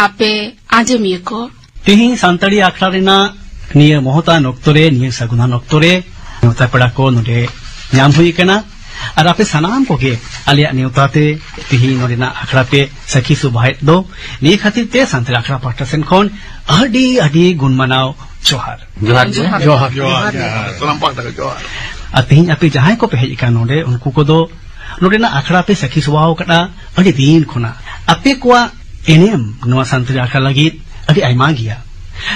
ᱟᱯᱮ ᱟᱸᱡᱚᱢᱤᱭᱟᱹ ᱠᱚ᱾ ᱛᱮᱦᱮᱧ ᱥᱟᱱᱛᱟᱲᱤ ᱟᱠᱷᱲᱟ ᱨᱮᱱᱟᱜ ᱱᱤᱭᱟᱹ ᱢᱚᱦᱚᱛᱟᱱ ᱚᱠᱛᱚ ᱨᱮ, ᱱᱤᱭᱟᱹ ᱥᱟᱹᱜᱩᱱᱟᱱ ᱚᱠᱛᱚ ᱨᱮ ᱱᱮᱣᱛᱟ ᱯᱮᱲᱟ ᱠᱚ ᱱᱚᱰᱮ ᱧᱟᱢ ᱦᱩᱭ ᱟᱠᱟᱱᱟ᱾ ᱟᱨ ᱟᱯᱮ ᱥᱟᱱᱟᱢ ᱠᱚᱜᱮ ᱟᱞᱮᱭᱟᱜ ᱱᱮᱣᱛᱟ ᱛᱮ ᱛᱮᱦᱮᱧ ᱱᱚᱰᱮᱱᱟᱜ ᱟᱠᱷᱲᱟ ᱯᱮ ᱥᱟᱹᱠᱷᱤ ᱥᱚᱵᱷᱟᱭᱮᱫ ᱫᱚ, ᱱᱤᱭᱟᱹ ᱠᱷᱟᱹᱛᱤᱨ ᱛᱮ ᱥᱟᱱᱛᱟᱲ ᱟᱠᱷᱲᱟ ᱯᱟᱦᱴᱟ ᱥᱮᱱ ᱠᱷᱚᱱ ᱟᱹᱰᱤ, ᱟᱹᱰᱤ ᱜᱩᱱ ᱢᱟᱱᱟᱣ ᱡᱚᱦᱟᱨ᱾ ᱡᱚᱦᱟᱨ ᱜᱮ᱾ ᱡᱚᱦᱟᱨ᱾ ᱡᱚᱦᱟᱨ᱾ ᱥᱟᱱᱟᱢ ᱯᱟᱦᱴᱟ ᱠᱷᱚᱱ ᱡᱚᱦᱟᱨ᱾ ᱟᱨ ᱛᱮᱦᱮᱧ ᱟᱯᱮ ᱡᱟᱦᱟᱸᱭ ᱠᱚᱯᱮ ᱦᱮᱡ ᱟᱠᱟᱱ ᱱᱚᱰᱮ, ᱩᱱᱠᱩ ᱠᱚᱫᱚ ᱱᱚᱰᱮᱱᱟᱜ ᱟᱠᱷᱲᱟ ᱯᱮ ᱥᱟᱹᱠᱷᱤ ᱥᱚᱵᱷᱟᱣ ᱟᱠᱟᱫᱼᱟ ᱟᱹᱰᱤ ᱫᱤᱱ ᱠᱷᱚᱱᱟᱜ᱾ ᱟᱯᱮ ᱠᱚᱣᱟᱜ ᱮᱱᱮᱢ ᱱᱚᱣᱟ ᱥᱟᱱᱛᱟᱲᱤ ᱟᱠᱷᱲᱟ ᱞᱟᱹᱜᱤᱫ ᱟᱹᱰᱤ ᱟᱭᱢᱟ ᱜᱮᱭᱟ᱾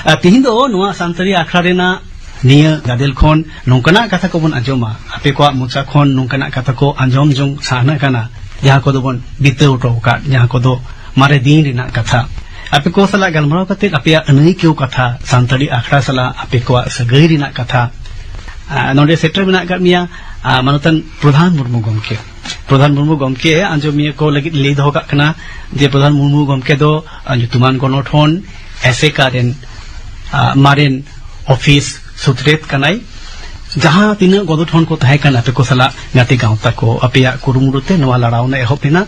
ᱟᱨ ᱛᱮᱦᱮᱧ ᱫᱚ ᱱᱚᱣᱟ ᱥᱟᱱᱛᱟᱲᱤ ᱟᱠᱷᱲᱟ ᱨᱮᱱᱟᱜ ᱱᱤᱭᱟᱹ ᱜᱟᱫᱮᱞ ᱠᱷᱚᱱ ᱱᱚᱝᱠᱟᱱᱟᱜ ᱠᱟᱛᱷᱟ ᱠᱚᱵᱚᱱ ᱟᱸᱡᱚᱢᱟ, ᱟᱯᱮ ᱠᱚᱣᱟᱜ ᱢᱚᱪᱟ ᱠᱷᱚᱱ ᱱᱚᱝᱠᱟᱱᱟᱜ ᱠᱟᱛᱷᱟ ᱠᱚ ᱟᱸᱡᱚᱢ ᱡᱚᱝ ᱥᱟᱦᱱᱟ ᱠᱟᱱᱟ, ᱡᱟᱦᱟᱸ ᱠᱚᱫᱚ ᱵᱚᱱ ᱵᱤᱛᱟᱹᱣ ᱦᱚᱴᱚ ᱟᱠᱟᱫ, ᱡᱟᱦᱟᱸ ᱠᱚᱫᱚ ᱢᱟᱨᱮ ᱫᱤᱱ ᱨᱮᱱᱟᱜ ᱠᱟᱛᱷᱟ᱾ ᱟᱯᱮ ᱠᱚ ᱥᱟᱞᱟᱜ ᱜᱟᱞᱢᱟᱨᱟᱣ ᱠᱟᱛᱮ ᱟᱯᱮᱭᱟᱜ ᱟᱹᱱᱟᱹᱭᱠᱟᱹᱣ ᱠᱟᱛᱷᱟ, ᱥᱟᱱᱛᱟᱲᱤ ᱟᱠᱷᱲᱟ ᱥᱟᱞᱟᱜ ᱟᱯᱮ ᱠᱚᱣᱟᱜ ᱥᱟᱹᱜᱟᱹᱭ ᱨᱮᱱᱟᱜ ᱠᱟᱛᱷᱟ, ᱟᱨ ᱱᱚᱰᱮ ᱥᱮᱴᱮᱨ ᱢᱮᱱᱟᱜ ᱟᱠᱟᱫ ᱢᱮᱭᱟ, ᱟᱨ ᱢᱟᱱᱚᱛᱟᱱ ᱯᱨᱚᱫᱷᱟᱱ ᱢᱩᱨᱢᱩ ᱜᱚᱢᱠᱮ᱾ ᱯᱨᱚᱫᱷᱟᱱ ᱢᱩᱨᱢᱩ ᱜᱚᱢᱠᱮ ᱟᱸᱡᱚᱢᱤᱭᱟᱹ ᱠᱚ ᱞᱟᱹᱜᱤᱫ ᱞᱟᱹᱭ ᱫᱚᱦᱚ ᱠᱟᱜ ᱠᱟᱱᱟ ᱡᱮ ᱯᱨᱚᱫᱷᱟᱱ ᱢᱩᱨᱢᱩ ᱜᱚᱢᱠᱮ ᱫᱚ, ᱟᱨ, ᱧᱩᱛᱩᱢᱟᱱ ᱜᱚᱱᱚᱴᱷᱚᱱ, ᱮᱥᱮᱠᱟ ᱨᱮᱱ ᱟ, ᱢᱟᱨᱮᱱ ᱚᱯᱷᱤᱥ ᱥᱩᱛᱨᱮᱛ ᱠᱟᱱᱟᱭ᱾ ᱡᱟᱦᱟᱸ ᱛᱤᱱᱟᱹᱜ ᱜᱚᱫᱚᱴᱷᱚᱱ ᱠᱚ ᱛᱟᱦᱮᱸ ᱠᱟᱱᱟ, ᱟᱯᱮ ᱠᱚ ᱥᱟᱞᱟᱜ ᱜᱟᱛᱮ ᱜᱟᱶᱛᱟ ᱠᱚ, ᱟᱯᱮᱭᱟᱜ ᱠᱩᱨᱩᱢᱩᱴᱩ ᱛᱮ ᱱᱚᱣᱟ ᱞᱟᱲᱟᱣᱱᱟ ᱮᱦᱚᱵ ᱮᱱᱟ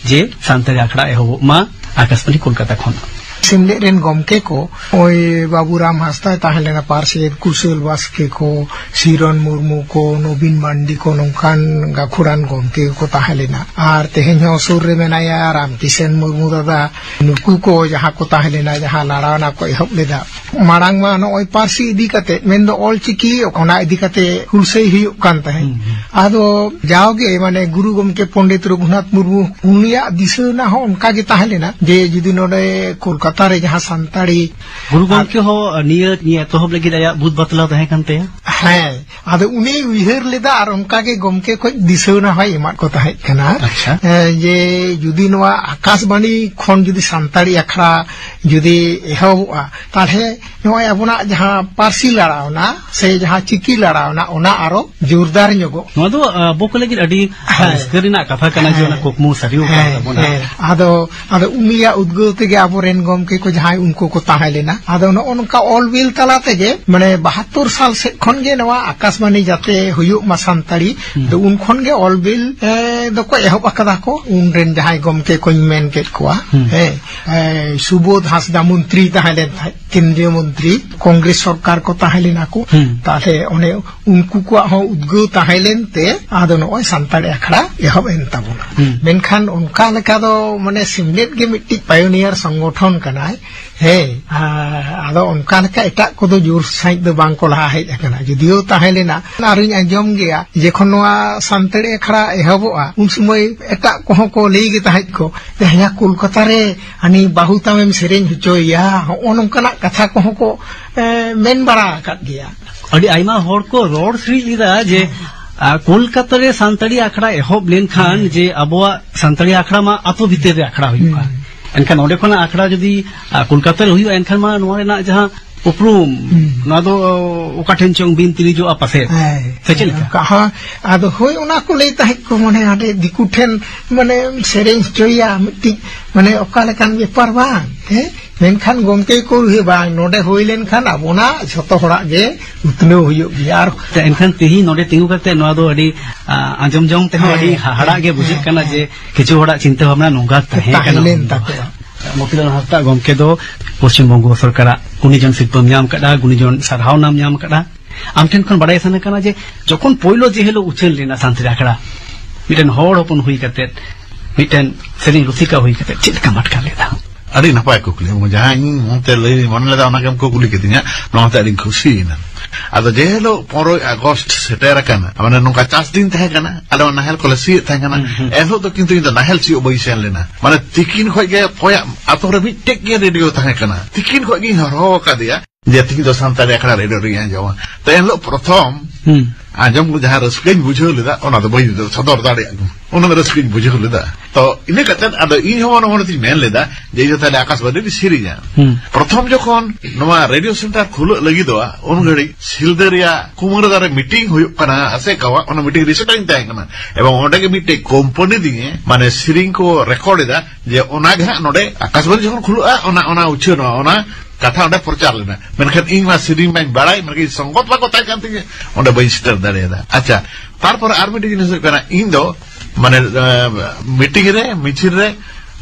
ᱡᱮ ᱥᱟᱱᱛᱟᱲᱤ ᱟᱠᱷᱲᱟ ᱮᱦᱚᱵᱚᱜ ᱢᱟ ᱟᱠᱟᱥᱵᱟᱱᱤ ᱠᱳᱞᱠᱟᱛᱟ ᱠᱷᱚᱱ᱾ ᱥᱮᱢᱞᱮᱫ ᱨᱮᱱ ᱜᱚᱢᱠᱮ ᱠᱚ, ᱳᱭ ᱵᱟᱵᱩᱨᱟᱢ ᱦᱟᱸᱥᱫᱟᱭ ᱛᱟᱦᱮᱸ ᱞᱮᱱᱟ, ᱯᱟᱹᱨᱥᱤ ᱠᱩᱥᱟᱹᱞ ᱵᱟᱥᱠᱮ ᱠᱚ, ᱥᱤᱨᱚᱱ ᱢᱩᱨᱢᱩ ᱠᱚ, ᱱᱚᱵᱤᱱ ᱢᱟᱱᱰᱤ ᱠᱚ, ᱱᱚᱝᱠᱟᱱ ᱜᱟᱹᱠᱷᱩᱲᱟᱱ ᱜᱚᱢᱠᱮ ᱠᱚ ᱛᱟᱦᱮᱸ ᱞᱮᱱᱟ᱾ ᱟᱨ ᱛᱮᱦᱮᱧ ᱦᱚᱸ ᱥᱩᱨ ᱨᱮ ᱢᱮᱱᱟᱭᱟ ᱨᱟᱢᱠᱤᱥᱮᱱ ᱢᱩᱨᱢᱩ ᱫᱟᱫᱟ, ᱱᱩᱠᱩ ᱠᱚ ᱡᱟᱦᱟᱸ ᱠᱚ ᱛᱟᱦᱮᱸ ᱞᱮᱱᱟ, ᱡᱟᱦᱟᱸ ᱞᱟᱲᱟᱣᱱᱟ ᱠᱚ ᱮᱦᱚᱵ ᱞᱮᱫᱟ, ᱢᱟᱲᱟᱝ ᱢᱟ ᱱᱚᱜᱼᱚᱭ ᱯᱟᱹᱨᱥᱤ ᱤᱫᱤ ᱠᱟᱛᱮ, ᱢᱮᱱᱫᱚ ᱚᱞ ᱪᱤᱠᱤ, ᱚᱱᱟ ᱤᱫᱤ ᱠᱟᱛᱮ ᱦᱩᱞᱥᱟᱹᱭ ᱦᱩᱭᱩᱜ ᱠᱟᱱ ᱛᱟᱦᱮᱸᱫ᱾ ᱦᱩᱸ, ᱦᱩᱸ᱾ ᱟᱫᱚ ᱡᱟᱣᱜᱮ ᱢᱟᱱᱮ ᱜᱩᱨᱩ ᱜᱚᱢᱠᱮ ᱯᱚᱱᱰᱤᱛ ᱨᱚᱜᱷᱩᱱᱟᱛᱷ ᱢᱩᱨᱢᱩ, ᱩᱱᱤᱭᱟᱜ ᱫᱤᱥᱟᱹ ᱨᱮᱱᱟᱜ ᱦᱚᱸ ᱚᱱᱠᱟ ᱜᱮ ᱛᱟᱦᱮᱸ ᱞᱮᱱᱟ ᱡᱮ ᱡᱩᱫᱤ ᱱᱚᱰᱮ ᱠᱳᱞᱠᱟᱛᱟ ᱨᱮ ᱡᱟᱦᱟᱸ ᱥᱟᱱᱛᱟᱲᱤ ᱜᱩᱨᱩ ᱜᱚᱢᱠᱮ ᱦᱚᱸ ᱱᱤᱭᱟᱹ, ᱱᱤᱭᱟᱹ ᱮᱛᱚᱦᱚᱵ ᱞᱟᱹᱜᱤᱫ ᱟᱭᱟᱜ ᱵᱩᱫ ᱵᱟᱛᱞᱟᱣ ᱛᱟᱦᱮᱸ ᱠᱟᱱ ᱛᱟᱭᱟ? ᱦᱮᱸ, ᱟᱫᱚ ᱩᱱᱤᱭ ᱩᱭᱦᱟᱹᱨ ᱞᱮᱫᱟ ᱟᱨ ᱚᱱᱠᱟ ᱜᱮ ᱜᱚᱢᱠᱮ ᱠᱷᱚᱡ ᱫᱤᱥᱟᱹᱣᱱᱟ ᱦᱚᱸᱭ ᱮᱢᱟᱫ ᱠᱚ ᱛᱟᱦᱮᱸᱫ ᱠᱟᱱᱟ᱾ ᱟᱪᱪᱷᱟ᱾ ᱮ, ᱡᱮ ᱡᱩᱫᱤ ᱱᱚᱣᱟ ᱟᱠᱟᱥᱵᱟᱱᱤ ᱠᱷᱚᱱ ᱡᱩᱫᱤ ᱥᱟᱱᱛᱟᱲᱤ ᱟᱠᱷᱲᱟ ᱡᱩᱫᱤ ᱮᱦᱚᱵᱚᱜᱼᱟ, ᱛᱟᱦᱞᱮ ᱱᱚᱜᱼᱚᱭ ᱟᱵᱚᱱᱟᱜ ᱡᱟᱦᱟᱸ ᱯᱟᱹᱨᱥᱤ ᱞᱟᱲᱟᱣᱱᱟ ᱥᱮ ᱡᱟᱦᱟᱸ ᱪᱤᱠᱤ ᱞᱟᱲᱟᱣᱱᱟ, ᱚᱱᱟ ᱟᱨᱚ ᱡᱳᱨᱫᱟᱨ ᱧᱚᱜᱚᱜ᱾ ᱱᱚᱣᱟ ᱫᱚ, ᱟ, ᱟᱵᱚ ᱠᱚ ᱞᱟᱹᱜᱤᱫ ᱟᱹᱰᱤ, ᱟ, ᱦᱮᱸ᱾ ᱨᱟᱹᱥᱠᱟᱹ ᱨᱮᱱᱟᱜ ᱠᱟᱛᱷᱟ ᱠᱟᱱᱟ ᱡᱮ ᱚᱱᱟ ᱦᱮᱸ᱾ ᱠᱩᱠᱢᱩ ᱥᱟᱹᱨᱤ ᱟᱠᱟᱱ ᱦᱮᱸ, ᱛᱟᱵᱚᱱᱟ᱾ ᱦᱮᱸ᱾ ᱟᱫᱚ, ᱟᱫᱚ ᱩᱱᱤᱭᱟᱜ ᱩᱫᱽᱜᱟᱹᱣ ᱛᱮᱜᱮ ᱟᱵᱚᱨᱮᱱ ᱜᱚᱢᱠᱮ ᱠᱚ ᱡᱟᱦᱟᱸᱭ ᱩᱱᱠᱩ ᱠᱚ ᱛᱟᱦᱮᱸ ᱞᱮᱱᱟ, ᱟᱫᱚ ᱱᱚᱜᱼᱚ ᱱᱚᱝᱠᱟ ᱚᱞ ᱵᱤᱞ ᱛᱟᱞᱟ ᱛᱮᱜᱮ, ᱢᱟᱱᱮ, ᱵᱟᱦᱟᱛᱛᱳᱨ ᱥᱟᱞ ᱥᱮᱫ ᱠᱷᱚᱱ ᱜᱮ ᱱᱚᱣᱟ ᱟᱠᱟᱥᱵᱟᱱᱤ ᱡᱟᱛᱮ ᱦᱩᱭᱩᱜ ᱢᱟ ᱥᱟᱱᱛᱟᱲᱤ, ᱦᱩᱸ᱾ ᱟᱫᱚ ᱩᱱ ᱠᱷᱚᱱ ᱜᱮ ᱚᱞ ᱵᱤᱞ, ᱮ, ᱫᱚᱠᱚ ᱮᱦᱚᱵ ᱟᱠᱟᱫᱟ ᱠᱚ᱾ ᱩᱱ ᱨᱮᱱ ᱡᱟᱦᱟᱸᱭ ᱜᱚᱢᱠᱮ ᱠᱚᱧ ᱢᱮᱱ ᱠᱮᱫ ᱠᱚᱣᱟ, ᱦᱩᱸ᱾ ᱦᱮᱸ, ᱮ, ᱥᱩᱵᱳᱫᱷ ᱦᱟᱸᱥᱫᱟ ᱢᱚᱱᱛᱨᱤ ᱛᱟᱦᱮᱸ ᱞᱮᱱ ᱛᱟᱦᱮᱸᱫ, ᱠᱮᱱᱫᱨᱤᱭᱚ ᱢᱚᱱᱛᱨᱤ, ᱠᱚᱝᱜᱨᱮᱥ ᱥᱚᱨᱠᱟᱨ ᱠᱚ ᱛᱟᱦᱮᱸ ᱞᱮᱱᱟ ᱠᱚ᱾ ᱦᱩᱸ᱾ ᱛᱟᱦᱞᱮ ᱚᱱᱮ ᱩᱱᱠᱩ ᱠᱚᱣᱟᱜ ᱦᱚᱸ ᱩᱫᱽᱜᱟᱹᱣ ᱛᱟᱦᱮᱸ ᱞᱮᱱᱛᱮ ᱟᱫᱚ ᱱᱚᱜᱼᱚᱭ ᱥᱟᱱᱛᱟᱲᱤ ᱟᱠᱷᱲᱟ ᱮᱦᱚᱵ ᱮᱱ ᱛᱟᱵᱚᱱᱟ᱾ ᱦᱩᱸ᱾ ᱢᱮᱱᱠᱷᱟᱱ ᱚᱱᱠᱟ ᱞᱮᱠᱟ ᱫᱚ, ᱢᱟᱱᱮ, ᱥᱮᱢᱞᱮᱫ ᱜᱮ ᱢᱤᱫᱴᱤᱡ ᱯᱟᱭᱳᱱᱤᱭᱟᱨ ᱥᱚᱝᱜᱚᱴᱷᱚᱱ ᱠᱟᱱᱟᱭ᱾ ᱦᱮᱸ, ᱟ-, ᱟᱫᱚ ᱚᱱᱠᱟ ᱞᱮᱠᱟ ᱮᱴᱟᱜ ᱠᱚᱫᱚ ᱡᱳᱨ ᱥᱟᱺᱦᱤᱡ ᱫᱚ ᱵᱟᱝ ᱠᱚ ᱞᱟᱦᱟ ᱦᱮᱡ ᱟᱠᱟᱱᱟ᱾ ᱡᱩᱫᱤᱭᱳ ᱛᱟᱦᱮᱸ ᱞᱮᱱᱟ, ᱟᱨᱤᱧ ᱟᱸᱡᱚᱢ ᱜᱮᱭᱟ, ᱡᱚᱠᱷᱚᱱ ᱱᱚᱣᱟ ᱥᱟᱱᱛᱟᱲᱤ ᱟᱠᱷᱲᱟ ᱮᱦᱚᱵᱚᱜᱼᱟ, ᱩᱱ ᱥᱚᱢᱚᱭ ᱮᱴᱟᱜ ᱠᱚᱦᱚᱸ ᱠᱚ ᱞᱟᱹᱭ ᱜᱮ ᱛᱟᱦᱮᱸᱫ ᱠᱚ, ᱡᱟᱦᱟᱸᱭᱟ ᱠᱳᱞᱠᱟᱛᱟ ᱨᱮ ᱦᱟᱹᱱᱤ ᱵᱟᱹᱦᱩ ᱛᱟᱢᱮᱢ ᱥᱮᱨᱮᱧ ᱦᱚᱪᱚᱭᱮᱭᱟ, ᱦᱚᱸᱜᱼᱚ ᱱᱚᱝᱠᱟᱱᱟᱜ ᱠᱟᱛᱷᱟ ᱠᱚᱦᱚᱸ ᱠᱚ, ᱮ, ᱢᱮᱱ ᱵᱟᱲᱟ ᱟᱠᱟᱫ ᱜᱮᱭᱟ᱾ ᱟᱹᱰᱤ ᱟᱭᱢᱟ ᱦᱚᱲ ᱠᱚ ᱨᱚᱲ ᱥᱤᱨᱤᱡ ᱞᱮᱫᱟ ᱡᱮ, ᱦᱮᱸ᱾ ᱟ, ᱠᱳᱞᱠᱟᱛᱟ ᱨᱮ ᱥᱟᱱᱛᱟᱲᱤ ᱟᱠᱷᱲᱟ ᱮᱦᱚᱵ ᱞᱮᱱᱠᱷᱟᱱ ᱦᱮᱸ᱾ ᱡᱮ ᱟᱵᱚᱣᱟᱜ ᱥᱟᱱᱛᱟᱲᱤ ᱟᱠᱷᱲᱟ ᱢᱟ ᱟᱛᱳ ᱵᱷᱤᱛᱤᱨ ᱨᱮ ᱟᱠᱷᱲᱟ ᱦᱩᱭᱩᱜᱼᱟ᱾ ᱦᱮᱸ᱾ ᱮᱱᱠᱷᱟᱱ ᱚᱸᱰᱮ ᱠᱷᱚᱱᱟᱜ ᱟᱠᱷᱲᱟ ᱡᱩᱫᱤ, ᱟ, ᱠᱳᱞᱠᱟᱛᱟ ᱨᱮ ᱦᱩᱭᱩᱜᱼᱟ, ᱮᱱᱠᱷᱟᱱ ᱢᱟ ᱱᱚᱣᱟ ᱨᱮᱱᱟᱜ ᱡᱟᱦᱟᱸ ᱩᱯᱨᱩᱢ, ᱦᱩᱸ᱾ ᱱᱚᱣᱟ ᱫᱚ ᱚᱠᱟ ᱴᱷᱮᱱ ᱪᱚᱝ ᱵᱤᱱ ᱛᱤᱨᱤᱡᱚᱜᱼᱟ ᱯᱟᱥᱮᱡ᱾ ᱦᱮᱸ᱾ ᱥᱮ ᱪᱮᱫ ᱞᱮᱠᱟ? ᱚᱱᱠᱟ ᱦᱚᱸ, ᱟᱫᱚ ᱦᱳᱭ, ᱚᱱᱟ ᱠᱚ ᱞᱟᱹᱭ ᱛᱟᱦᱮᱸᱫ ᱠᱚ, ᱢᱟᱱᱮ, ᱦᱟᱸᱰᱮ ᱫᱤᱠᱩ ᱴᱷᱮᱱ, ᱢᱟᱱᱮ, ᱥᱮᱨᱮᱧ ᱦᱚᱪᱚᱭᱟ ᱢᱤᱫᱴᱤᱡ, ᱢᱟᱱᱮ, ᱚᱠᱟ ᱞᱮᱠᱟᱱ ᱵᱮᱯᱟᱨ ᱵᱟᱝ, ᱦᱮᱸ? ᱢᱮᱱᱠᱷᱟᱱ ᱜᱚᱢᱠᱮ ᱠᱚ ᱞᱟᱹᱭᱟ, "ᱵᱟᱝ, ᱱᱚᱰᱮ ᱦᱩᱭ ᱞᱮᱱᱠᱷᱟᱱ ᱟᱵᱚᱱᱟᱜ ᱡᱷᱚᱛᱚ ᱦᱚᱲᱟᱜ ᱜᱮ ᱩᱛᱱᱟᱹᱣ ᱦᱩᱭᱩᱜ ᱜᱮᱭᱟ᱾" ᱟᱨ ᱛᱚ ᱮᱱᱠᱷᱟᱱ ᱛᱮᱦᱮᱧ ᱱᱚᱰᱮ ᱛᱤᱸᱜᱩ ᱠᱟᱛᱮ ᱱᱚᱣᱟ ᱫᱚ ᱟᱹᱰᱤ, ᱟ, ᱟᱸᱡᱚᱢ ᱡᱚᱝ ᱛᱮᱦᱚᱸ ᱦᱮᱸ, ᱟᱹᱰᱤ ᱦᱟᱦᱟᱲᱟᱜ ᱜᱮ ᱵᱩᱡᱷᱟᱹᱜ ᱦᱮᱸ, ᱠᱟᱱᱟ ᱦᱮᱸ᱾ ᱡᱮ ᱠᱤᱪᱷᱩ ᱦᱚᱲᱟᱜ ᱪᱤᱱᱛᱟᱹ ᱵᱷᱟᱵᱽᱱᱟ ᱱᱚᱝᱠᱟ ᱛᱟᱦᱮᱸ ᱛᱟᱦᱮᱸ ᱠᱟᱱᱟ ᱞᱮᱱ ᱩᱱᱫᱚ᱾ ᱛᱟᱠᱚᱣᱟ᱾ ᱢᱚᱛᱤᱞᱟᱞ ᱦᱟᱸᱥᱫᱟ ᱜᱚᱢᱠᱮ ᱫᱚ ᱯᱚᱥᱪᱤᱢ ᱵᱚᱝᱜᱚ ᱥᱚᱨᱠᱟᱨᱟᱜ ᱜᱩᱱᱤᱡᱚᱱ ᱥᱤᱨᱯᱟᱹᱢ ᱧᱟᱢ ᱠᱟᱫᱟ, ᱜᱩᱱᱤᱡᱚᱱ ᱥᱟᱨᱦᱟᱣ ᱱᱟᱢ ᱧᱟᱢ ᱠᱟᱫᱟ᱾ ᱟᱢ ᱴᱷᱮᱱ ᱠᱷᱚᱱ ᱵᱟᱲᱟᱭ ᱥᱟᱱᱟ ᱠᱟᱱᱟ ᱡᱮ ᱡᱚᱠᱷᱚᱱ ᱯᱳᱭᱞᱳ ᱡᱮ ᱦᱤᱞᱳᱜ ᱩᱪᱷᱟᱹᱱ ᱞᱮᱱᱟ ᱥᱟᱱᱛᱟᱲᱤ ᱟᱠᱷᱲᱟ, ᱢᱤᱫᱴᱮᱱ ᱦᱚᱲ ᱦᱚᱯᱚᱱ ᱦᱩᱭ ᱠᱟᱛᱮ, ᱢᱤᱫᱴᱮᱱ ᱥᱮᱨᱮᱧ ᱨᱩᱥᱤᱠᱟ ᱦᱩᱭ ᱠᱟᱛᱮ ᱪᱮᱫ ᱞᱮᱠᱟᱢ ᱟᱴᱠᱟᱨ ᱞᱮᱫᱟ? ᱟᱹᱰᱤ ᱱᱟᱯᱟᱭ ᱠᱩᱠᱞᱤ᱾ ᱮᱵᱚᱝ ᱡᱟᱦᱟᱸ ᱤᱧ ᱢᱚᱱᱛᱮ ᱞᱟᱹᱭ ᱢᱚᱱᱮ ᱞᱮᱫᱟ, ᱚᱱᱟ ᱜᱮᱢ ᱠᱚ ᱠᱩᱞᱤ ᱠᱤᱫᱤᱧᱟ᱾ ᱱᱚᱣᱟ ᱛᱮ ᱟᱹᱰᱤᱧ ᱠᱩᱥᱤᱭᱮᱱᱟ᱾ ᱟᱫᱚ ᱡᱮ ᱦᱤᱞᱳᱜ ᱯᱚᱱᱨᱚᱭ ᱟᱜᱚᱥᱴ ᱥᱮᱴᱮᱨ ᱟᱠᱟᱱᱟ, ᱢᱟᱱᱮ ᱱᱚᱝᱠᱟ ᱪᱟᱥ ᱫᱤᱱ ᱛᱟᱦᱮᱸ ᱠᱟᱱᱟ, ᱟᱞᱮ ᱢᱟ ᱱᱟᱦᱮᱞ ᱠᱚᱞᱮ ᱥᱤᱭᱮᱫ ᱛᱟᱦᱮᱸ ᱠᱟᱱᱟ᱾ ᱦᱩᱸ, ᱦᱩᱸ᱾ ᱮᱱᱦᱤᱞᱳᱜ ᱫᱚ ᱠᱤᱱᱛᱩ ᱤᱧ ᱫᱚ ᱱᱟᱦᱮᱞ ᱥᱤᱭᱳᱜ ᱵᱟᱹᱧ ᱥᱮᱱ ᱞᱮᱱᱟ᱾ ᱢᱟᱱᱮ ᱛᱤᱠᱤᱱ ᱠᱷᱚᱡ ᱜᱮ ᱚᱠᱚᱭᱟᱜ ᱟᱛᱳ ᱨᱮ ᱢᱤᱫᱴᱮᱡ ᱜᱮ ᱨᱮᱰᱤᱭᱳ ᱛᱟᱦᱮᱸ ᱠᱟᱱᱟ, ᱛᱤᱠᱤᱱ ᱠᱷᱚᱡ ᱜᱤᱧ ᱦᱚᱨᱦᱚ ᱟᱠᱟᱫᱮᱭᱟ ᱡᱮ ᱛᱤᱦᱤᱧ ᱫᱚ ᱥᱟᱱᱛᱟᱲᱤ ᱟᱠᱷᱲᱟ ᱨᱮᱰᱤᱭᱳ ᱨᱮᱧ ᱟᱸᱡᱚᱢᱟ᱾ ᱛᱚ ᱮᱱᱦᱤᱞᱳᱜ ᱯᱨᱚᱛᱷᱚᱢ ᱦᱩᱸ᱾ ᱟᱸᱡᱚᱢ ᱡᱟᱦᱟᱸ ᱨᱟᱹᱥᱠᱟᱹᱧ ᱵᱩᱡᱷᱟᱹᱣ ᱞᱮᱫᱟ, ᱚᱱᱟ ᱫᱚ ᱵᱟᱹᱧ ᱥᱚᱫᱚᱨ ᱫᱟᱲᱮᱭᱟᱜ ᱠᱟᱱᱟ᱾ ᱩᱱᱟᱹᱜ ᱨᱟᱹᱥᱠᱟᱹᱧ ᱵᱩᱡᱷᱟᱹᱣ ᱞᱮᱫᱟ᱾ ᱛᱚ ᱤᱱᱟᱹ ᱠᱟᱛᱮ ᱟᱫᱚ ᱤᱧ ᱦᱚᱸ ᱢᱚᱱᱮ ᱢᱚᱱᱮ ᱛᱤᱧ ᱢᱮᱱ ᱞᱮᱫᱟ ᱡᱮ ᱤᱧ ᱫᱚ ᱛᱟᱦᱞᱮ ᱟᱠᱟᱥᱵᱟᱱᱤ ᱨᱮ ᱥᱮᱨᱮᱧᱟ᱾ ᱦᱩᱸ᱾ ᱯᱨᱚᱛᱷᱚᱢ ᱡᱚᱠᱷᱚᱱ ᱱᱚᱣᱟ ᱨᱮᱰᱤᱭᱳ ᱥᱮᱱᱴᱟᱨ ᱠᱷᱩᱞᱟᱹᱜ ᱞᱟᱹᱜᱤᱫᱚᱜᱼᱟ, ᱩᱱ ᱜᱷᱟᱹᱲᱤᱡ ᱥᱤᱞᱫᱟᱹ ᱨᱮᱭᱟᱜ ᱠᱩᱢᱟᱹᱨ ᱫᱟᱨᱮ ᱢᱤᱴᱤᱝ ᱦᱩᱭᱩᱜ ᱠᱟᱱᱟ, ᱟᱥᱮ ᱠᱟᱣᱟ, ᱚᱱᱟ ᱢᱤᱴᱤᱝ ᱨᱮ ᱥᱮᱴᱮᱨᱤᱧ ᱛᱟᱦᱮᱸ ᱠᱟᱱᱟ᱾ ᱮᱵᱚᱝ ᱚᱸᱰᱮ ᱜᱮ ᱢᱤᱫᱴᱮᱡ ᱠᱳᱢᱯᱟᱱᱤ ᱫᱤᱭᱮ, ᱢᱟᱱᱮ, ᱥᱮᱨᱮᱧ ᱠᱚ ᱨᱮᱠᱚᱨᱰ ᱮᱫᱟ, ᱡᱮ ᱚᱱᱟ ᱜᱮ ᱦᱟᱸᱜ ᱱᱚᱰᱮ ᱟᱠᱟᱥᱵᱟᱱᱤ ᱡᱚᱠᱷᱚᱱ ᱠᱷᱩᱞᱟᱹᱜᱼᱟ, ᱚᱱᱟ, ᱚᱱᱟ ᱩᱪᱷᱟᱹᱱᱚᱜᱼᱟ, ᱚᱱᱟ ᱠᱟᱛᱷᱟ ᱚᱸᱰᱮ ᱯᱨᱚᱪᱟᱨ ᱞᱮᱱᱟ᱾ ᱢᱮᱱᱠᱷᱟᱱ ᱤᱧ ᱢᱟ ᱥᱮᱨᱮᱧ ᱢᱟᱧ ᱵᱟᱲᱟᱭ, ᱢᱮᱱᱠᱷᱟᱱ ᱥᱚᱝᱜᱚᱛ ᱵᱟᱠᱚ ᱛᱟᱦᱮᱸ ᱠᱟᱱ ᱛᱤᱧᱟᱹ, ᱚᱸᱰᱮ ᱵᱟᱹᱧ ᱥᱮᱴᱮᱨ ᱫᱟᱲᱮᱭᱟᱫᱟ᱾ ᱟᱪᱪᱷᱟ, ᱛᱟᱨᱯᱚᱨᱮ ᱟᱨ ᱢᱤᱫᱴᱮᱡ ᱡᱤᱱᱤᱥ ᱦᱩᱭᱩᱜ ᱠᱟᱱᱟ, ᱤᱧ ᱫᱚ, ᱢᱟᱱᱮ, ᱮ, ᱢᱤᱴᱤᱝ ᱨᱮ, ᱢᱤᱪᱷᱤᱞ ᱨᱮ,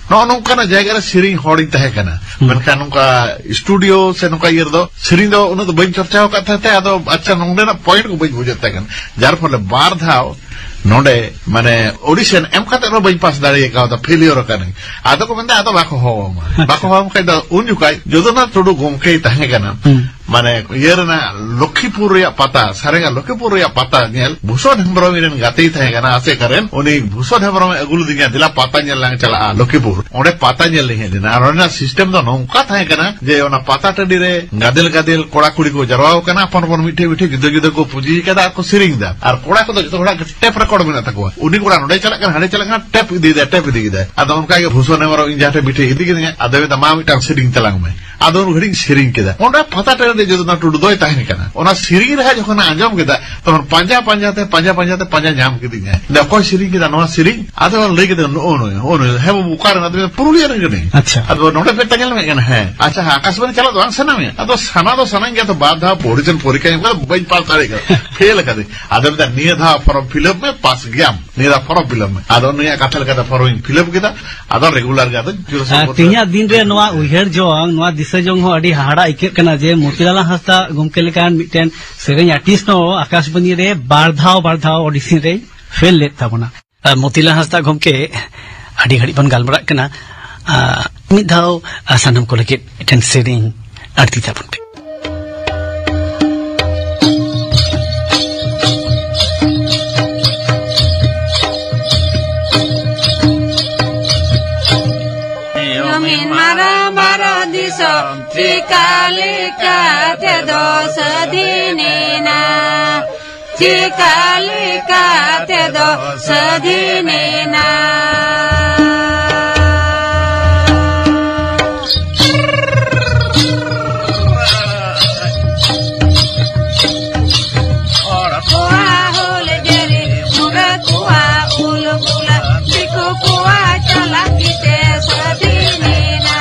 ᱱᱚᱜᱼᱚ ᱱᱚᱝᱠᱟᱱᱟᱜ ᱡᱟᱭᱜᱟ ᱨᱮ ᱥᱮᱨᱮᱧ ᱦᱚᱲᱤᱧ ᱛᱟᱦᱮᱸ ᱠᱟᱱᱟ᱾ ᱦᱩᱸ᱾ ᱢᱮᱱᱠᱷᱟᱱ ᱱᱚᱝᱠᱟ ᱥᱴᱩᱰᱤᱭᱳ ᱥᱮ ᱱᱚᱝᱠᱟ ᱤᱭᱟᱹ ᱨᱮᱫᱚ ᱥᱮᱨᱮᱧ ᱫᱚ ᱩᱱᱟᱹᱜ ᱫᱚ ᱵᱟᱹᱧ ᱪᱚᱨᱪᱟᱣ ᱟᱠᱟᱫ ᱛᱟᱦᱮᱸ ᱛᱮ, ᱟᱫᱚ, ᱟᱪᱪᱷᱟ, ᱱᱚᱸᱰᱮᱱᱟᱜ ᱯᱚᱭᱮᱱᱴ ᱠᱚ ᱵᱟᱹᱧ ᱵᱩᱡᱮᱫ ᱛᱟᱦᱮᱸ ᱠᱟᱱᱟ᱾ ᱡᱟᱨ ᱯᱷᱚᱞᱮ ᱵᱟᱨ ᱫᱷᱟᱣ ᱱᱚᱰᱮ, ᱢᱟᱱᱮ, ᱚᱰᱤᱥᱚᱱ ᱮᱢ ᱠᱟᱛᱮ ᱨᱮᱦᱚᱸ ᱵᱟᱹᱧ ᱯᱟᱥ ᱫᱟᱲᱮ ᱠᱟᱣᱫᱟ, ᱯᱷᱮᱞᱤᱭᱚᱨ ᱟᱠᱟᱱᱟᱹᱧ᱾ ᱟᱫᱚ ᱠᱚ ᱢᱮᱱᱫᱟ, "ᱟᱫᱚ ᱵᱟᱠᱚ ᱦᱚᱦᱚ ᱟᱢᱟ, ᱟᱪᱪᱷᱟ᱾ ᱵᱟᱠᱚ ᱦᱚᱦᱚ ᱟᱢ ᱠᱷᱟᱡ ᱫᱚ", ᱩᱱ ᱡᱚᱠᱷᱟᱡ ᱡᱚᱫᱩᱱᱟᱛᱷ ᱴᱩᱰᱩ ᱜᱚᱢᱠᱮᱭ ᱛᱟᱦᱮᱸ ᱠᱟᱱᱟ᱾ ᱦᱩᱸ᱾ ᱢᱟᱱᱮ ᱤᱭᱟᱹ ᱨᱮᱱᱟᱜ ᱞᱚᱠᱠᱷᱤᱯᱩᱨ ᱨᱮᱭᱟᱜ ᱯᱟᱛᱟ, ᱥᱟᱨᱮᱝᱜᱟ ᱞᱚᱠᱠᱷᱤᱯᱩᱨ ᱨᱮᱭᱟᱜ ᱯᱟᱛᱟ ᱧᱮᱞ ᱵᱷᱩᱥᱚᱱ ᱦᱮᱢᱵᱨᱚᱢ ᱤᱧ ᱨᱮᱱ ᱜᱟᱛᱮᱭ ᱛᱟᱦᱮᱸ ᱠᱟᱱᱟ ᱟᱥᱮᱠᱟ ᱨᱮᱱ, ᱩᱱᱤ ᱵᱷᱩᱥᱚᱱ ᱦᱮᱢᱵᱨᱚᱢ ᱮ ᱟᱹᱜᱩ ᱞᱤᱫᱤᱧᱟ, "ᱫᱮᱞᱟ ᱯᱟᱛᱟ ᱧᱮᱞ ᱞᱟᱝ ᱪᱟᱞᱟᱜᱼᱟ ᱞᱚᱠᱠᱷᱤᱯᱩᱨ, ᱚᱸᱰᱮ ᱯᱟᱛᱟ ᱧᱮᱞ ᱞᱤᱧ ᱦᱮᱡ ᱞᱮᱱᱟ᱾" ᱟᱨ ᱚᱸᱰᱮᱱᱟᱜ ᱥᱤᱥᱴᱮᱢ ᱫᱚ ᱱᱚᱝᱠᱟ ᱛᱟᱦᱮᱸ ᱠᱟᱱᱟ ᱡᱮ ᱚᱱᱟ ᱯᱟᱛᱟ ᱴᱟᱺᱰᱤ ᱨᱮ ᱜᱟᱫᱮᱞ ᱜᱟᱫᱮᱞ ᱠᱚᱲᱟ ᱠᱩᱲᱤ ᱠᱚ ᱡᱟᱨᱣᱟ ᱟᱠᱟᱱᱟ, ᱟᱯᱚᱱ ᱟᱯᱚᱱ ᱢᱤᱫᱴᱷᱮᱡ ᱢᱤᱫᱴᱷᱮᱡ ᱡᱩᱫᱟᱹ ᱡᱩᱫᱟᱹ ᱠᱚ ᱯᱩᱡᱤ ᱟᱠᱟᱫᱟ ᱟᱨ ᱠᱚ ᱥᱮᱨᱮᱧ ᱮᱫᱟ, ᱟᱨ ᱠᱚᱲᱟ ᱠᱚᱫᱚ ᱡᱚᱛᱚ ᱦᱚᱲᱟᱜ ᱴᱮᱯ ᱨᱮᱠᱚᱨᱰ ᱢᱮᱱᱟᱜ ᱛᱟᱠᱚᱣᱟ᱾ ᱩᱱᱤ ᱠᱚᱲᱟ ᱱᱚᱸᱰᱮ ᱪᱟᱞᱟᱜ ᱠᱟᱱᱟ, ᱦᱟᱸᱰᱮ ᱪᱟᱞᱟᱜ ᱠᱟᱱᱟ, ᱴᱮᱯ ᱤᱫᱤᱭᱮᱫᱟᱭ, ᱴᱮᱯ ᱤᱫᱤ ᱠᱮᱫᱟᱭ᱾ ᱟᱫᱚ ᱚᱱᱠᱟ ᱜᱮ ᱵᱷᱩᱥᱚᱱ ᱦᱮᱢᱵᱨᱚᱢ ᱤᱧ ᱡᱟᱦᱟᱸ ᱴᱷᱮᱱ ᱢᱤᱫᱴᱷᱮᱱ ᱤᱫᱤ ᱠᱤᱫᱤᱧᱟ, ᱟᱫᱚᱭ ᱢᱮᱱᱫᱟ, "ᱢᱟ ᱢᱤᱫᱴᱟᱝ ᱥᱮᱨᱮᱧ ᱛᱟᱞᱟᱝ ᱢᱮ᱾" ᱟᱫᱚ ᱩᱱ ᱜᱷᱟᱹᱲᱤᱡ ᱤᱧ ᱥᱮᱨᱮᱧ ᱠᱮᱫᱟ᱾ ᱚᱸᱰᱮ ᱯᱟᱛᱟ ᱴᱟᱺᱰᱤ ᱨᱮ ᱡᱚᱫᱩᱱᱟᱛᱷ ᱴᱩᱰᱩ ᱫᱚᱭ ᱛᱟᱦᱮᱱ ᱠᱟᱱᱟ᱾ ᱚᱱᱟ ᱥᱮᱨᱮᱧ ᱨᱟᱦᱟ ᱡᱚᱠᱷᱚᱱ ᱟᱸᱡᱚᱢ ᱠᱮᱫᱟ, ᱛᱚᱠᱷᱚᱱ ᱯᱟᱸᱡᱟ ᱯᱟᱸᱡᱟ ᱛᱮ, ᱯᱟᱸᱡᱟ ᱯᱟᱸᱡᱟ ᱛᱮ ᱯᱟᱸᱡᱟ ᱧᱟᱢ ᱠᱤᱫᱤᱧᱟᱭ᱾ ᱢᱮᱱᱫᱟ, "ᱚᱠᱚᱭ ᱥᱮᱨᱮᱧ ᱠᱮᱫᱟ ᱱᱚᱣᱟ ᱥᱮᱨᱮᱧ?" ᱟᱫᱚ ᱞᱟᱹᱭ ᱠᱮᱫᱟ, "ᱱᱩᱜᱼᱩ ᱱᱩᱭ, ᱱᱩᱜᱼᱩ ᱱᱩᱭ᱾" "ᱦᱮᱸ ᱵᱟᱹᱵᱩ, ᱚᱠᱟ ᱨᱮᱱ?" ᱟᱫᱚ ᱢᱮᱱᱫᱟ, "ᱯᱩᱨᱩᱞᱤᱭᱟᱹ ᱨᱮᱱ ᱠᱟᱹᱱᱟᱹᱧ᱾" ᱟᱪᱪᱷᱟ᱾ ᱟᱫᱚ ᱱᱚᱰᱮ ᱯᱮ ᱛᱟᱦᱮᱸ ᱞᱮᱱ ᱠᱟᱱᱟ? "ᱦᱮᱸ᱾" "ᱟᱪᱪᱷᱟ, ᱦᱮᱸ, ᱟᱠᱟᱥᱵᱟᱱᱤ ᱪᱟᱞᱟᱜ ᱫᱚ ᱵᱟᱝ ᱥᱟᱱᱟ ᱢᱮᱭᱟ?" ᱟᱫᱚ ᱥᱟᱱᱟ ᱫᱚ ᱥᱟᱱᱟᱧ ᱜᱮᱭᱟ, ᱛᱚ ᱵᱟᱨ ᱫᱷᱟᱣ ᱯᱚᱨᱤᱪᱚᱱ ᱯᱚᱨᱤᱠᱠᱷᱟ ᱮᱢ ᱠᱟᱛᱮ ᱵᱟᱹᱧ ᱯᱟᱥ ᱫᱟᱲᱮ ᱠᱟᱫᱟ, ᱯᱷᱮᱞ ᱠᱟᱫᱟᱹᱧ᱾ ᱟᱫᱚ ᱢᱮᱱᱫᱟ, "ᱱᱤᱭᱟᱹ ᱫᱷᱟᱣ ᱯᱷᱚᱨᱚᱢ ᱯᱷᱤᱞᱟᱯ ᱢᱮ, ᱯᱟᱥ ᱜᱮᱭᱟᱢ, ᱱᱤᱭᱟᱹ ᱫᱷᱟᱣ ᱯᱷᱚᱨᱚᱢ ᱯᱷᱤᱞᱟᱯ ᱢᱮ᱾" ᱟᱫᱚ ᱱᱩᱭᱟᱜ ᱠᱟᱛᱷᱟ ᱞᱮᱠᱟᱛᱮ ᱯᱷᱚᱨᱚᱢ ᱤᱧ ᱯᱷᱤᱞᱟᱯ ᱠᱮᱫᱟ᱾ ᱟᱫᱚ ᱨᱮᱜᱩᱞᱟᱨ ᱜᱮ ᱟᱫᱚ ᱡᱳᱨ ᱟᱨ ᱥᱚᱢᱯᱚᱨᱠᱚ ᱛᱮᱦᱮᱧᱟᱜ ᱫᱤᱱ ᱨᱮ ᱱᱚᱣᱟ ᱩᱭᱦᱟᱹᱨ ᱡᱚᱝ, ᱱᱚᱣᱟ ᱫᱤᱥᱟᱹ ᱡᱚᱝ ᱦᱚᱸ ᱟᱹᱰᱤ ᱦᱟᱦᱟᱲᱟ ᱟᱹᱭᱠᱟᱹᱜ ᱠᱟᱱᱟ ᱡᱮ ᱢᱚᱛᱤᱞᱟᱞ ᱦᱟᱸᱥᱫᱟ ᱜᱚᱢᱠᱮ ᱞᱮᱠᱟᱱ ᱢᱤᱫᱴᱮᱱ ᱥᱮᱨᱮᱧ ᱟᱨᱴᱤᱥᱴ ᱦᱚᱸ ᱟᱠᱟᱥᱵᱟᱱᱤ ᱨᱮ ᱵᱟᱨ ᱫᱷᱟᱣ, ᱵᱟᱨ ᱫᱷᱟᱣ ᱚᱰᱤᱥᱚᱱ ᱨᱮᱭ ᱯᱷᱮᱞ ᱞᱮᱫ ᱛᱟᱵᱚᱱᱟ᱾ ᱟᱨ ᱢᱚᱛᱤᱞᱟᱞ ᱦᱟᱸᱥᱫᱟ ᱜᱚᱢᱠᱮ, ᱟᱹᱰᱤ ᱜᱷᱟᱹᱲᱤᱡ ᱵᱚᱱ ᱜᱟᱞᱢᱟᱨᱟᱜ ᱠᱟᱱᱟ᱾ ᱟᱨ ᱢᱤᱫ ᱫᱷᱟᱣ, ᱟᱨ ᱥᱟᱱᱟᱢ ᱠᱚ ᱞᱟᱹᱜᱤᱫ ᱢᱤᱫᱴᱮᱱ ᱥᱮᱨᱮᱧ ᱟᱹᱲᱛᱤ ᱛᱟᱵᱚᱱ ᱯᱮ᱾ ᱢᱤᱫ ᱢᱟᱨᱟᱝ ᱵᱷᱟᱨᱚᱛ ᱫᱤᱥᱚᱢ ᱪᱤᱠᱟ ᱞᱮᱠᱟᱛᱮ ᱫᱚ ᱥᱟᱹᱫᱷᱤᱱᱮᱱᱟ? ᱪᱤᱠᱟ ᱞᱮᱠᱟᱛᱮ ᱫᱚ ᱥᱟᱹᱫᱷᱤᱱᱮᱱᱟ? ᱦᱚᱲ ᱠᱚᱣᱟᱜ ᱦᱩᱞ ᱡᱟᱹᱨᱤ, ᱢᱩᱰᱟᱹ ᱠᱚᱣᱟᱜ ᱩᱞ ᱵᱩᱞᱟᱹ, ᱫᱤᱠᱩ ᱠᱚᱣᱟᱜ ᱪᱟᱞᱟᱠᱤ ᱛᱮ ᱥᱟᱹᱫᱷᱤᱱᱮᱱᱟ᱾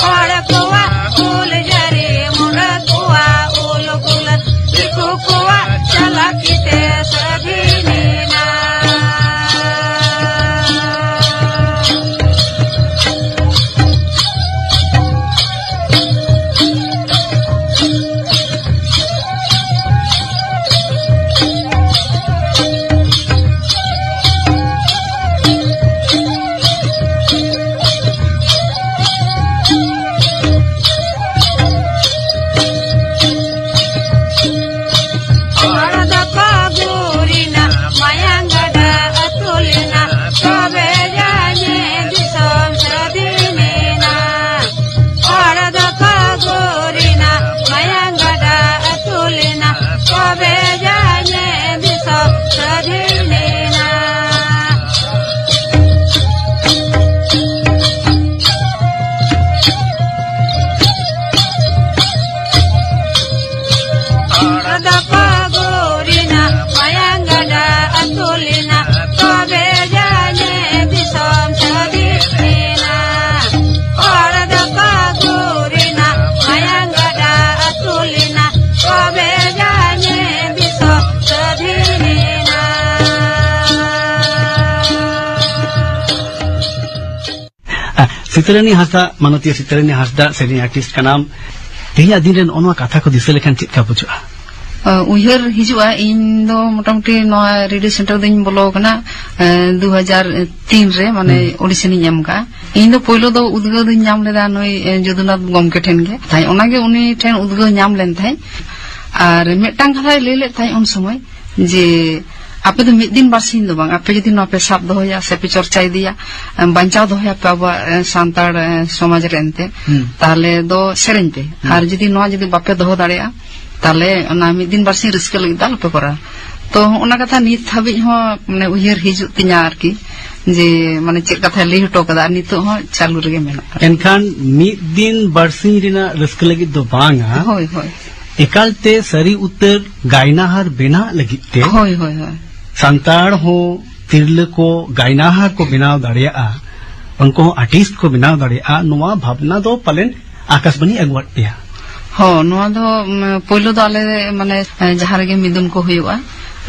ᱦᱚᱲ ᱠᱚᱣᱟᱜ ᱦᱩᱞ ᱡᱟᱹᱨᱤ, ᱢᱩᱰᱟᱹ ᱠᱚᱣᱟᱜ ᱩᱞ ᱵᱩᱞᱟᱹ, ᱫᱤᱠᱩ ᱠᱚᱣᱟᱜ ᱪᱟᱞᱟᱠᱤ ᱛᱮ ᱥᱟᱹᱫᱷᱤᱱᱮᱱᱟ᱾ ᱥᱤᱛᱟᱹᱨᱟᱹᱱᱤ ᱦᱟᱸᱥᱫᱟ, ᱢᱟᱱᱚᱛᱤᱭᱟᱹ ᱥᱤᱛᱟᱹᱨᱟᱹᱱᱤ ᱦᱟᱸᱥᱫᱟ, ᱥᱮᱨᱮᱧ ᱟᱨᱴᱤᱥᱴ ᱠᱟᱱᱟᱢ᱾ ᱛᱮᱦᱮᱧᱟᱜ ᱫᱤᱱ ᱨᱮ ᱱᱚᱜᱼᱚ ᱱᱚᱣᱟ ᱠᱟᱛᱷᱟ ᱠᱚ ᱫᱤᱥᱟᱹ ᱞᱮᱠᱷᱟᱱ ᱪᱮᱫ ᱞᱮᱠᱟ ᱵᱩᱡᱷᱟᱹᱜᱼᱟ? ᱩᱭᱦᱟᱹᱨ ᱦᱤᱡᱩᱜᱼᱟ᱾ ᱤᱧ ᱫᱚ ᱢᱚᱴᱟᱢᱩᱴᱤ ᱱᱚᱣᱟ ᱨᱮᱰᱤᱭᱳ ᱥᱮᱱᱴᱟᱨ ᱫᱚᱧ ᱵᱚᱞᱚ ᱟᱠᱟᱱᱟ ᱫᱩ ᱦᱟᱡᱟᱨ ᱛᱤᱱ ᱨᱮ, ᱢᱟᱱᱮ ᱚᱰᱤᱥᱚᱱᱤᱧ ᱮᱢ ᱠᱟᱜᱼᱟ᱾ ᱤᱧ ᱫᱚ ᱯᱳᱭᱞᱳ ᱫᱚ ᱩᱫᱽᱜᱟᱹᱣ ᱫᱚᱧ ᱧᱟᱢ ᱞᱮᱫᱟ ᱱᱩᱭ ᱡᱚᱫᱩᱱᱟᱛᱷ ᱜᱚᱢᱠᱮ ᱴᱷᱮᱱ ᱜᱮ ᱛᱟᱦᱮᱸᱫ᱾ ᱚᱱᱟᱜᱮ ᱩᱱᱤ ᱴᱷᱮᱱ ᱩᱫᱽᱜᱟᱹᱣ ᱧᱟᱢ ᱞᱮᱱ ᱛᱟᱦᱮᱸᱫ᱾ ᱟᱨ ᱢᱤᱫᱴᱟᱝ ᱠᱟᱛᱷᱟᱭ ᱞᱟᱹᱭ ᱞᱮᱫ ᱛᱟᱦᱮᱸᱫ ᱩᱱ ᱥᱚᱢᱚᱭ, ᱡᱮ ᱟᱯᱮ ᱫᱚ ᱢᱤᱫ ᱫᱤᱱ ᱵᱟᱨᱥᱤᱧ ᱫᱚ ᱵᱟᱝ, ᱟᱯᱮ ᱡᱩᱫᱤ ᱱᱚᱣᱟ ᱯᱮ ᱥᱟᱵ ᱫᱚᱦᱚᱭᱟ ᱥᱮ ᱯᱮ ᱪᱚᱨᱪᱟ ᱤᱫᱤᱭᱟ, ᱵᱟᱧᱪᱟᱣ ᱫᱚᱦᱚᱭᱟᱯᱮ ᱟᱵᱚᱣᱟᱜ ᱥᱟᱱᱛᱟᱲ ᱥᱚᱢᱟᱡᱽ ᱨᱮ ᱮᱱᱛᱮ, ᱛᱟᱦᱚᱞᱮ ᱫᱚ ᱥᱮᱨᱮᱧ ᱯᱮ᱾ ᱟᱨ ᱡᱩᱫᱤ ᱱᱚᱣᱟ ᱡᱩᱫᱤ ᱵᱟᱯᱮ ᱫᱚᱦᱚ ᱫᱟᱲᱮᱭᱟᱜᱼᱟ, ᱛᱟᱦᱚᱞᱮ ᱚᱱᱟ ᱢᱤᱫ ᱫᱤᱱ ᱵᱟᱨᱥᱤᱧ ᱨᱟᱹᱥᱠᱟᱹ ᱞᱟᱹᱜᱤᱫ ᱫᱚ ᱟᱞᱚᱯᱮ ᱠᱚᱨᱟᱣᱟ᱾ ᱛᱚ ᱚᱱᱟ ᱠᱟᱛᱷᱟ ᱱᱤᱛ ᱦᱟᱹᱵᱤᱡ ᱦᱚᱸ ᱢᱟᱱᱮ ᱩᱭᱦᱟᱹᱨ ᱦᱤᱡᱩᱜ ᱛᱤᱧᱟ ᱟᱨᱠᱤ, ᱡᱮ ᱢᱟᱱᱮ ᱪᱮᱫ ᱠᱟᱛᱷᱟᱭ ᱞᱟᱹᱭ ᱦᱚᱴᱚ ᱠᱟᱫᱟ, ᱟᱨ ᱱᱤᱛᱚᱜ ᱦᱚᱸ ᱪᱟᱹᱞᱩ ᱨᱮᱜᱮ ᱢᱮᱱᱟᱜᱼᱟ᱾ ᱮᱱᱠᱷᱟᱱ ᱢᱤᱫ ᱫᱤᱱ ᱵᱟᱨᱥᱤᱧ ᱨᱮᱱᱟᱜ ᱨᱟᱹᱥᱠᱟᱹ ᱞᱟᱹᱜᱤᱫ ᱫᱚ ᱵᱟᱝᱟ᱾ ᱦᱳᱭ, ᱦᱳᱭ᱾ ᱮᱠᱟᱞᱛᱮ ᱥᱟᱹᱨᱤ ᱩᱛᱟᱹᱨ ᱜᱟᱭᱱᱟᱦᱟᱨ ᱵᱮᱱᱟᱜ ᱞᱟᱹᱜᱤᱫ ᱛᱮ ᱦᱳᱭ, ᱦᱳᱭ, ᱦᱳᱭ᱾ ᱥᱟᱱᱛᱟᱲ ᱦᱚᱸ ᱛᱤᱨᱞᱟᱹ ᱠᱚ ᱜᱟᱭᱱᱟᱦᱟᱨ ᱠᱚ ᱵᱮᱱᱟᱣ ᱫᱟᱲᱮᱭᱟᱜᱼᱟ, ᱩᱱᱠᱩ ᱦᱚᱸ ᱟᱨᱴᱤᱥᱴ ᱠᱚ ᱵᱮᱱᱟᱣ ᱫᱟᱲᱮᱭᱟᱜᱼᱟ, ᱱᱚᱣᱟ ᱵᱷᱟᱵᱽᱱᱟ ᱫᱚ ᱯᱟᱞᱮᱱ ᱟᱠᱟᱥᱵᱟᱱᱤ ᱟᱹᱜᱩᱣᱟᱫ ᱯᱮᱭᱟ᱾ ᱦᱚᱸ, ᱱᱚᱣᱟ ᱫᱚ ᱩᱢ, ᱯᱳᱭᱞᱳ ᱫᱚ ᱟᱞᱮ ᱢᱟᱱᱮ ᱡᱟᱦᱟᱸ ᱨᱮᱜᱮ ᱢᱤᱫᱩᱱ ᱠᱚ ᱦᱩᱭᱩᱜᱼᱟ,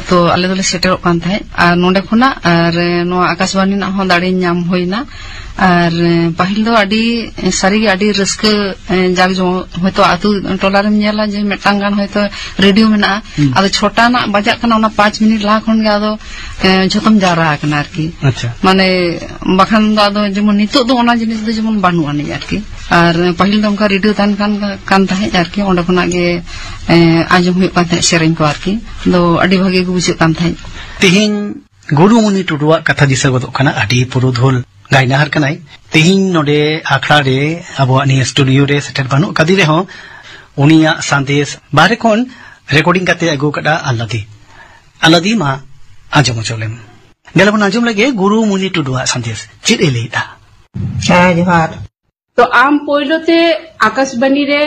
ᱛᱚ ᱟᱞᱮ ᱫᱚᱞᱮ ᱥᱮᱴᱮᱨᱚᱜ ᱠᱟᱱ ᱛᱟᱦᱮᱸᱫ ᱟᱨ ᱱᱚᱰᱮ ᱠᱷᱚᱱᱟᱜ ᱟᱨ ᱱᱚᱣᱟ ᱟᱠᱟᱥᱵᱟᱱᱤ ᱨᱮᱱᱟᱜ ᱦᱚᱸ ᱫᱟᱲᱮ ᱧᱟᱢ ᱦᱩᱭᱱᱟ᱾ ᱟᱨ ᱯᱟᱹᱦᱤᱞ ᱫᱚ ᱟᱹᱰᱤ ᱥᱟᱹᱨᱤᱜᱮ ᱟᱹᱰᱤ ᱨᱟᱹᱥᱠᱟᱹ, ᱡᱟᱠ ᱡᱚᱢᱚᱠ, ᱦᱚᱭᱛᱳ ᱟᱹᱛᱩ ᱴᱚᱞᱟ ᱨᱮᱢ ᱧᱮᱞᱟ ᱡᱮ ᱢᱤᱫᱴᱟᱝ ᱜᱟᱱ ᱦᱚᱭᱛᱳ ᱨᱮᱰᱤᱭᱳ ᱢᱮᱱᱟᱜᱼᱟ, ᱟᱫᱚ ᱪᱷᱚᱴᱟ ᱨᱮᱱᱟᱜ ᱵᱟᱡᱟᱜ ᱠᱟᱱᱟ, ᱚᱱᱟ ᱯᱟᱸᱪ ᱢᱤᱱᱤᱴ ᱞᱟᱦᱟ ᱠᱷᱚᱱ ᱜᱮ ᱟᱫᱚ ᱮ, ᱡᱷᱚᱛᱚᱢ ᱡᱟᱣᱨᱟ ᱟᱠᱟᱱᱟ ᱟᱨᱠᱤ᱾ ᱟᱪᱪᱷᱟ᱾ ᱢᱟᱱᱮ ᱵᱟᱠᱷᱟᱱ ᱫᱚ ᱟᱫᱚ ᱡᱮᱢᱚᱱ ᱱᱤᱛᱚᱜ ᱫᱚ ᱚᱱᱟ ᱡᱤᱱᱤᱥ ᱫᱚ ᱡᱮᱢᱚᱱ ᱵᱟᱹᱱᱩᱜ ᱟᱹᱱᱤᱡ ᱟᱨᱠᱤ᱾ ᱟᱨ ᱯᱟᱹᱦᱤᱞ ᱫᱚ ᱚᱱᱠᱟ ᱨᱮᱰᱤᱭᱳ ᱛᱟᱦᱮᱱ ᱠᱟᱱ, ᱠᱟᱱ ᱛᱟᱦᱮᱸᱫ ᱟᱨᱠᱤ, ᱚᱸᱰᱮ ᱠᱷᱚᱱᱟᱜ ᱜᱮ ᱮ, ᱟᱸᱡᱚᱢ ᱦᱩᱭᱩᱜ ᱠᱟᱱ ᱛᱟᱦᱮᱸᱫ ᱥᱮᱨᱮᱧ ᱠᱚ ᱟᱨᱠᱤ᱾ ᱫᱚ ᱟᱹᱰᱤ ᱵᱷᱟᱜᱮ ᱜᱮ ᱵᱩᱡᱷᱟᱹᱜ ᱠᱟᱱ ᱛᱟᱦᱮᱸᱫ᱾ ᱛᱮᱦᱮᱧ ᱜᱩᱨᱩᱢᱩᱱᱤ ᱴᱩᱰᱩᱣᱟᱜ ᱠᱟᱛᱷᱟ ᱫᱤᱥᱟᱹ ᱜᱚᱫᱚᱜ ᱠᱟᱱᱟ, ᱟᱹᱰᱤ ᱯᱩᱨᱩᱫᱷᱩᱞ ᱜᱟᱭᱱᱟᱦᱟᱨ ᱠᱟᱱᱟᱭ᱾ ᱛᱮᱦᱮᱧ ᱱᱚᱰᱮ ᱟᱠᱷᱲᱟ ᱨᱮ ᱟᱵᱚᱣᱟᱜ ᱱᱤᱭᱟᱹ ᱥᱴᱩᱰᱤᱭᱳ ᱨᱮ ᱥᱮᱴᱮᱨ ᱵᱟᱹᱱᱩᱜ ᱠᱟᱫᱮ ᱨᱮᱦᱚᱸ, ᱩᱱᱤᱭᱟᱜ ᱥᱟᱸᱫᱮᱥ ᱵᱟᱦᱨᱮ ᱠᱷᱚᱱ ᱨᱮᱠᱚᱨᱰᱤᱝ ᱠᱟᱛᱮ ᱟᱹᱜᱩ ᱟᱠᱟᱫᱟ ᱟᱞᱞᱟᱫᱤ᱾ ᱟᱞᱞᱟᱫᱤ, ᱢᱟ ᱟᱸᱡᱚᱢ ᱦᱚᱪᱚ ᱞᱮᱢ᱾ ᱫᱮᱞᱟ ᱵᱚᱱ ᱟᱸᱡᱚᱢ ᱞᱮᱜᱮ ᱜᱩᱨᱩ ᱢᱩᱱᱤ ᱴᱩᱰᱩᱣᱟᱜ ᱥᱟᱸᱫᱮᱥ ᱪᱮᱫ ᱮ ᱞᱟᱹᱭᱮᱫᱼᱟ᱾ ᱦᱮᱸ, ᱡᱚᱦᱟᱨ᱾ ᱛᱚ ᱟᱢ ᱯᱳᱭᱞᱳ ᱛᱮ ᱟᱠᱟᱥᱵᱟᱱᱤ ᱨᱮ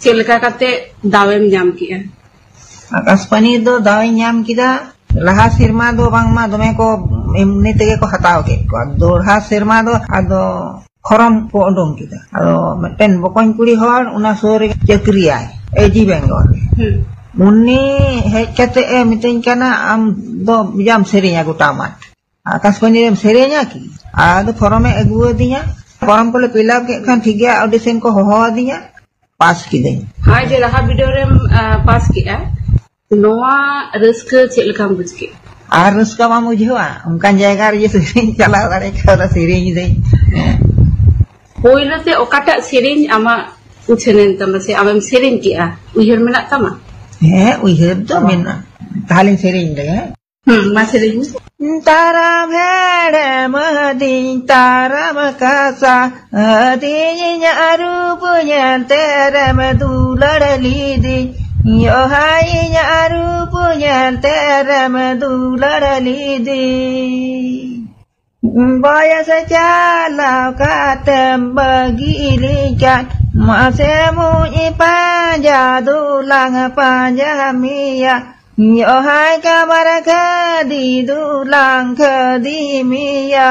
ᱪᱮᱫ ᱞᱮᱠᱟ ᱠᱟᱛᱮ ᱫᱟᱣᱮᱢ ᱧᱟᱢ ᱠᱮᱜᱼᱟ? ᱟᱠᱟᱥᱵᱟᱱᱤ ᱫᱚ ᱫᱟᱣ ᱤᱧ ᱧᱟᱢ ᱠᱮᱫᱟ᱾ ᱞᱟᱦᱟ ᱥᱮᱨᱢᱟ ᱫᱚ ᱵᱟᱝᱢᱟ ᱫᱚᱢᱮ ᱠᱚ ᱮᱢᱱᱤ ᱛᱮᱜᱮ ᱠᱚ ᱦᱟᱛᱟᱣ ᱠᱮᱫ ᱠᱚᱣᱟ᱾ ᱫᱚᱲᱦᱟ ᱥᱮᱨᱢᱟ ᱫᱚ ᱟᱫᱚ ᱯᱷᱚᱨᱚᱢ ᱠᱚ ᱩᱰᱩᱝ ᱠᱮᱫᱟ᱾ ᱟᱫᱚ ᱢᱤᱫᱴᱮᱱ ᱵᱚᱠᱚᱧ ᱠᱩᱲᱤ ᱦᱚᱲ ᱚᱱᱟ ᱥᱩᱨ ᱨᱮ ᱪᱟᱹᱠᱨᱤᱭᱟᱭ, ᱮᱡᱤ ᱵᱮᱝᱜᱚᱞ ᱨᱮ᱾ ᱦᱩᱸ᱾ ᱩᱱᱤ ᱦᱮᱡ ᱠᱟᱛᱮ ᱮ ᱢᱤᱛᱟᱹᱧ ᱠᱟᱱᱟ, "ᱟᱢ ᱫᱚ ᱡᱟᱢ ᱥᱮᱨᱮᱧᱟ ᱜᱚᱴᱟ ᱢᱟᱴᱷ, ᱟᱠᱟᱥᱵᱟᱱᱤ ᱨᱮᱢ ᱥᱮᱨᱮᱧᱟ ᱠᱤ?" ᱟᱫᱚ ᱯᱷᱚᱨᱚᱢᱮ ᱟᱹᱜᱩᱣᱟᱫᱤᱧᱟ᱾ ᱯᱷᱚᱨᱚᱢ ᱠᱚᱞᱮ ᱯᱷᱤᱞᱟᱯ ᱠᱮᱫ ᱠᱷᱟᱱ ᱴᱷᱤᱠ ᱜᱮᱭᱟ, ᱚᱰᱤᱥᱚᱱ ᱠᱚ ᱦᱚᱦᱚ ᱟᱹᱫᱤᱧᱟ, ᱯᱟᱥ ᱠᱤᱫᱟᱹᱧ᱾ ᱱᱚᱜᱼᱚᱭ ᱡᱮ ᱞᱟᱦᱟ ᱵᱤᱰᱟᱹᱣ ᱨᱮᱢ ᱯᱟᱥ ᱠᱮᱫᱼᱟ, ᱱᱚᱣᱟ ᱨᱟᱹᱥᱠᱟᱹ ᱪᱮᱫ ᱞᱮᱠᱟᱢ ᱵᱩᱡᱽ ᱠᱮᱫᱼᱟ? ᱟᱨ ᱨᱟᱹᱥᱠᱟᱹ ᱵᱟᱢ ᱵᱩᱡᱷᱟᱹᱣᱟ, ᱚᱱᱠᱟᱱ ᱡᱟᱭᱜᱟ ᱨᱮ ᱡᱮ ᱥᱮᱨᱮᱧ ᱪᱟᱞᱟᱣ ᱫᱟᱲᱮ ᱠᱟᱣᱫᱟ, ᱥᱮᱨᱮᱧ ᱫᱟᱹᱧ᱾ ᱦᱮᱸ᱾ ᱯᱳᱭᱞᱳ ᱛᱮ ᱚᱠᱟᱴᱟᱜ ᱥᱮᱨᱮᱧ ᱟᱢᱟᱜ ᱩᱪᱷᱟᱹᱱ ᱮᱱ ᱛᱟᱢᱟ ᱥᱮ ᱟᱢᱮᱢ ᱥᱮᱨᱮᱧ ᱠᱮᱜᱼᱟ, ᱩᱭᱦᱟᱹᱨ ᱢᱮᱱᱟᱜ ᱛᱟᱢᱟ? ᱦᱮᱸ, ᱩᱭᱦᱟᱹᱨ ᱫᱚ ᱢᱮᱱᱟᱜᱼᱟ᱾ ᱛᱟᱦᱞᱮᱧ ᱥᱮᱨᱮᱧ ᱞᱮᱜᱮ, ᱦᱮᱸ? ᱦᱩᱸ, ᱢᱟ ᱥᱮᱨᱮᱧ ᱢᱮ᱾ ᱛᱟᱨᱟᱢ ᱦᱮᱲᱮᱢ ᱟᱹᱫᱤᱧ ᱛᱟᱨᱟᱢ ᱠᱟᱥᱟ, ᱟᱹᱫᱤᱧ ᱤᱧᱟᱜ ᱨᱩᱯ ᱧᱮᱞ ᱛᱮᱨᱮᱢ ᱫᱩᱞᱟᱹᱲ ᱞᱤᱫᱤᱧ, ᱭᱚᱦᱟᱭ ᱤᱧᱟᱜ ᱨᱩᱯ ᱧᱮᱞ ᱛᱮᱨᱮᱢ ᱫᱩᱞᱟᱹᱲ ᱞᱤᱫᱤᱧ᱾ ᱵᱚᱭᱮᱥ ᱪᱟᱞᱟᱣ ᱠᱟᱛᱮᱢ ᱵᱟᱹᱜᱤ ᱞᱤᱧ ᱠᱟᱱ, ᱢᱟᱥᱮ ᱢᱩᱡ ᱯᱟᱸᱡᱟ ᱫᱩᱞᱟᱝ ᱯᱟᱸᱡᱟ ᱢᱮᱭᱟ, ᱭᱚᱦᱟᱭ ᱠᱟᱢᱟᱨ ᱠᱷᱟᱹᱫᱤ ᱫᱩᱞᱟᱝ ᱠᱷᱟᱹᱫᱤ ᱢᱮᱭᱟ᱾